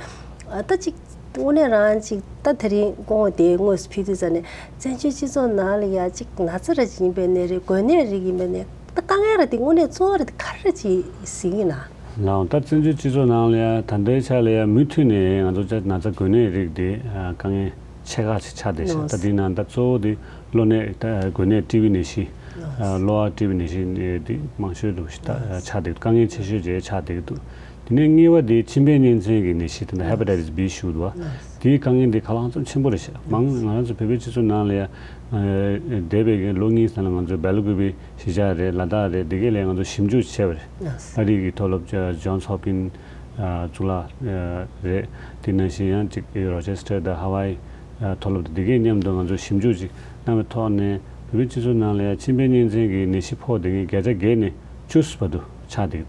ཨ་ད་ཅིག་དངོས་གནས་རང་ཅིག་ད་དེ་རིང་སྐུ་ངོ་དེ་དངོས་སུ་ཕེབས་དུས་ཙ་ནས་བཙན་བྱོལ་སྤྱི་ཚོགས་ནང་ལ་ཡ་ཅིག་ན་ཚ་ར་ཅིག་ཡིན་པས་ནའི་རེད། འགོས་ནད་རིགས་ཡིན་པས་ནའི་ད་དཀའ་ངལ་ར་དེ་དངོས་གནས་གཙོ་བོ་ར་དེ་ག་རེ་ཅིག་གཟིགས་ཡིན་ན། ལགས། ད་བཙན་བྱོལ་སྤྱི་ཚོགས་ནང་ལ་ཡ་ད་ལྟའི་ཆ་ལ་ཡ་མུ་མཐུད་ནས་ང་ཚོ་ཅག་ན་ཚ་འགོས་ནད་རིགས་དེ་ཨ་དཀའ་ངལ་ཆེ་ཁག་ཅིག་ཆགས་བསྡད་ཤག། ལགས། ད་དེའི་ནང་ད་གཙོ་བོ་དེ་གློ་ནད་ད་འགོས་ནད་ཊི་བི་ནད་གཞི། ལགས། ཨ་གློ་བ་ཊི་བི་ནད་གཞི་དེ་མང་ཤོས་དུ་ཞིག་ད་ཆགས་བསྡད་འདུག། དཀའ་ངལ་ཆེ་ཤོས་ཅིག་ཆགས་བསྡད་འདུག། དེ་ནས་གཉིས་པ་དེ་མཆིན་པའི་གཉན་ཚད་ཀྱི་ནད་གཞི་དེ་འདྲ་ཧེ་པ་ཊའི་ཊི་སི་བི་ཞུ་འདུག་བ། དེའི་དཀའ་ངལ་དེ་གང་ལ་གང་འཚམ་ཆེན་པོ་རེད་ཤག། མང་ང་རང་ཚོ་བོད་པའི་སྤྱི་ཚོགས་ནང་ལ་ཡ་འདས་པའི་ལོ་གཉིས་ཙམ་ལ་ང་ཚོ་སྦེལ་ཀོབ་པི་གཞིས་ཆགས་རེད། ལ་དྭགས་རེད། དེ་གའི་ལ་ང་ཚོ་ཞིབ་འཇུག་བྱས་པ་རེད། ཨ་རི་གི་མཐོ་སློབ་ཇོན་སི་ཧོབ་ཀིན་གཙུག་ལག་རེད། དེ་ནང་བཞིན་ཡང་ཅིག་རོ་ཆེ་སི་ཊར་དང་ཧ་ཝའི་མཐོ་སློབ་དང་དེ་གའི་མཉམ་དུ་ང་ཚོ་ཞིབ་འཇུག་ཅིག་གནང་བའི་ཐོག་ནས་བོད་པའི་སྤྱི་ཚོགས་ནང་ལ་ཡ་མཆིན་པའི་གཉན་ཚད་ཀྱི་ནད་གཞི་ཕོག་བསྡད་མཁན་བརྒྱ་ཆ་བརྒྱད་ནས་བཅུ་བར་དུ་ཆགས་བསྡད་ཀྱི་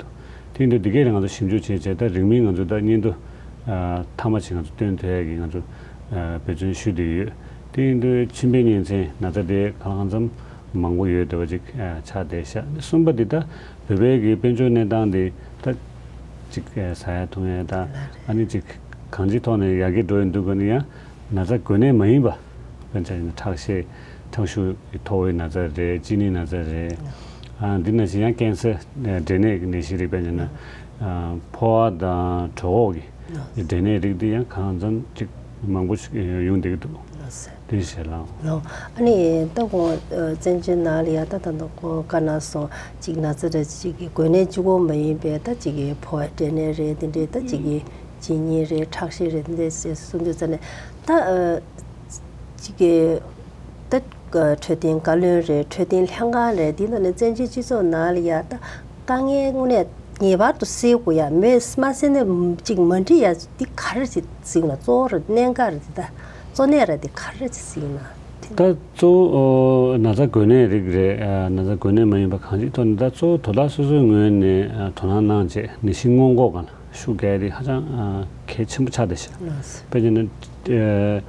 འདུག། དེ་འདྲ་འདི་གས་ལ་ང་ཚོ་ཞིབ་འཇུག་བྱས་བྱས་ད་རིང་མིན་ང་ཚོ་ད་སྙིང་དུ་ ཨ་ཐ་མ་ཅིག་ང་ཚོ་སྟོན་ཐུབ་ཡ་གི་ང་ཚོ་ཨ་འབད་བརྩོན་ཞུ་བསྡད་ཡོད། དེ་ཡིན་དུས་མཆིན་པའི་ཉིན་མཚན་ན་ཚ་དེ་གང་ལ་གང་འཚམ་མང་པོ་ཡོད་བསྡད་པ་ཅིག་ཨ་ཆགས་བསྡད་ཤག། གསུམ་པ་འདི་ད་བོད་པའི་གི་དཔལ་འབྱོར་གནས་སྟངས་འདི་ད་ཅིག་ཨ་ཟ་ཡ་འཐུང་ཡ་ད་ཨ་ནི་ཅིག་གང་ཅིའི་ཐོག་ནས་ཡར་རྒྱས་འགྲོ་ཡིན་འདུག་ག་ནི་ཡང་། ན་ཚ་འགོས་ནད་མ་ཡིན་པ། དཔེར་ན་ཆ་བཞག་ན་ཁྲག་ཤེད་ཁྲག་ཤུགས་ཀྱི་མཐོ་བའི་ན་ཚ་རེད། གཅིན་སྙི་ན་ཚ་རེད། ཨ་འདི་ནང་བཞིན་ཡང་ཀན་སར་འབྲས་ནད་ཀྱི་ནད་གཞི་རིགས། དཔེར་ན་ཕོ་བ་དང་གྲོད་ཁོག་གི་འབྲས་ནད་རིགས་འདི་ཡང་གང་འཚམ་ཅིག་མང་པོ་ཞིག་ཡོང་བསྡད་ཀྱི་འདུག། དེ་ཞལ་ལག། ལོ། ཨ་ནི་ད་ཁོང་བཙན་བྱོལ་ནང་ལ་ཡ་ད་ད་ད་ཁོང་བཀའ་གནང་སོང་། ཅིག་ན་ཚ་རེད། ཅིག་གི་འགོས་ནད་གཅིག་པོ་མ་ཡིན་པའི་ད་ཅིག་གི་ཕོ་བའི་འབྲས་ནད་རེད། དེ་འདྲའི་ད་ཅིག་གི་གཅིན་སྙི་རེད། ཁྲག་ཤེད་རེད། དེ་འདྲའི་གསུང་དུས་ཙ་ནས་ད་ཅིག་གི་ད་འཕྲོད་བསྟེན་བཀའ་བློན་རེད། འཕྲོད་བསྟེན་ལྷན་ཁང་རེད། དེ་ནང་ནས་བཙན་བྱོལ་སྤྱི་ཚོགས་ནང་ལ་ཡ་ད་དཀའ་ངལ་དངོས་གནས་ངེས་པར་དུ་སེལ་དགོས་ཡ། མོས་མ་སེལ་ན་ཅིག་མ་འགྲིག་ཡ། འདི་ག་རེ་ཅིག་གཟིགས་ན། གཙོ་བོ་ར་གནད་འགག་རེད། འདི་ད་གཙོ་གནད་ར་འདི་ག་རེ་ཅིག་གཟིགས་ན། ད་གཙོ་བོ་ན་ཚ་འགོས་ནད་རིགས་རེད། ཨ་ན་ཚ་འགོས་ནད་མ་ཡིན་པ་གང་ཅིའི་ཐོག་ནས་ད་གཙོ་བོ་དོ་བདག་སོ་སོའི་ངོས་ནས་ཨ་དོ་སྣང་གནང་བྱས་ནད་གཞི་སྔོན་འགོག་སྒང་ལ་ཤུགས་རྒྱག་ཡ་དེ་ཧ་ཅང་ཨ་གལ་ཆེན་པོ་ཆགས་བསྡད་ཤག། ལགས་སོ། དཔེར་ན་ཨ་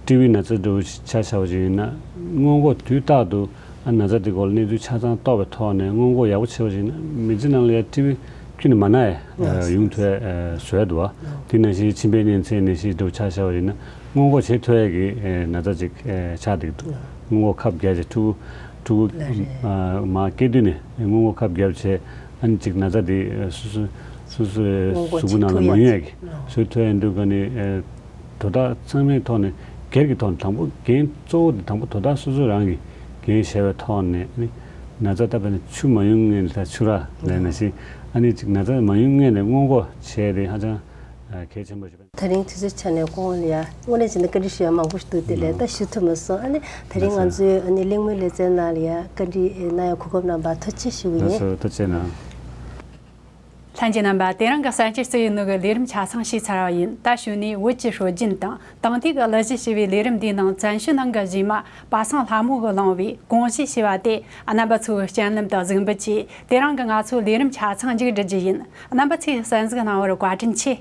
ཊི་བི་ན་ཚ་འདྲ་བོ་ཞིག་ཆ་བཞག་པ་ཞིག་ཡིན་ན། སྔོན་འགོག་དུས་རྟག་ཏུ་ཨ་ན་ཚ་དེ་སྐོར་ལ་གནས་ཚུལ་ཆ་ཚང་རྟོགས་པའི་ཐོག་ནས་སྔོན་འགོག་ཡག་པོ་བྱས་པ་ཞིག་ཡིན་ན། མི་ཚེ་ནང་ལ་ཡ་ཊི་བི་ཁྱོན་ནས་མ་ན་ཡ་ཡོང་ཐུབ་ཡ་བཟོ་ཡ་འདུག་བ། དེ་ནང་བཞིན་མཆིན་པའི་ཉིན་མཚན་ནད་གཞི་འདྲ་བོ་ཆ་བཞག་པ་ཡིན་ན། སྔོན་འགོག་བྱེད་ཐུབ་ཡ་གི་ཨེ་ན་ཚ་ཅིག་ཨེ་ཆགས་བསྡད་ཀྱི་འདུག། སྔོན་འགོག་ཁབ་བརྒྱབ་བྱས་ཕྲུ་གུ་ཕྲུ་གུ་ལགས་རེད། ཨ་མ་སྐྱེས་དུས་ནས་སྔོན་འགོག་ཁབ་བརྒྱབ་བྱས། ཨ་ནི་ཅིག་ན་ཚ་དེ་ཨེ་སོ་སོ་སོ་སོའི་སྔོན་འགོག་གཟུགས་པོ་བྱེད་ནང་ལ་ཐུབ་མ་ཡ་ཡོང་ཡ་གི་ལགས། བཟོ་ཐུབ་ཡ་འདུག་ག་ནི་ཨེ་དོ་བདག་ཚང་མའི་ཐོག་ནས་སྒེར་གྱི་ཐོག་ནས་དང་པོ་འགན་གཙོ་བོ་དེ་དང་པོ་དོ་བདག་སོ་སོ་རང་གི་འགན་བཞེས་པའི་ཐོག་ནས། ཨ་ནི་ན་ཚ་ད་དཔེར་ན་ཆུ་མ་ཡོང་སྔོན་ལ་ད་ཆུ་རགས་ལབ་ནང་བཞིན། ཨ་ནི་ཅིག་ན་ཚ་མ་ཡོང་སྔོན་ལ་སྔོན་འགོག་བྱས་ཏེ་ཧ་ཅང་ཨ་གལ་ཆེན་པོ་ཞིག་རེད། དེ་རིང་དུས་ཚོད་ཆ་ནས་ཁོང་ལ་ཡ་དངོས་གནས་བྱས་ན་བཀའ་འདྲི་ཞུ་ཡ་མང་པོ་ཞིག་འདུག། དེ་ལས་ད་ཞུ་ཐུབ་མ་སོང་། ཨ་ནི་དེ་རིང་ང་ཚོའི་ཨ་ནི་གླེང་མོལ་ལེ་ཚན་ནང་ལ་ཡ་བཀའ་འདྲི་གནང་ཡ་གོ་སྐབས་གནང་བར་ཐུགས་རྗེ་ཆེ་ཞུ་གི་ཡིན། ལགས་སོ། ཐུགས་རྗེ་གནང་། ལྷན་རྒྱས་རྣམ་པ། དེ་རིང་གི་གསར་འགྱུར་གཙོ་བོའི་ནང་གི་ལས་རིམ་ཆ་ཚང་ཞུས་ཚར་བ་ཡིན། ད་གཞུག་ནས་བོད་ཀྱི་སྲོལ་རྒྱུན་དང་དེང་དུས་ཀྱི་གླུ་གཞས་ཞེས་པའི་ལས་རིམ་འདིའི་ནང་བཙན་བྱོལ་ནང་གི་གཞས་མ་པ་སངས་ལྷ་མོ་གིས་བླངས་པའི་གོང་གཞས་ཞེས་པ་དེ་རྣམ་པ་ཚོའི་སྤྱན་ལམ་དུ་གཟིགས་འབུལ་གྱིས། དེ་རིང་གི་ང་ཚོའི་ལས་རིམ་ཆ་ཚང་མཇུག་སྒྲིལ་རྒྱུ་ཡིན། རྣམ་པ་ཚོས་གསན་གཟིགས་གནང་བར་བཀའ་དྲིན་ཆེ།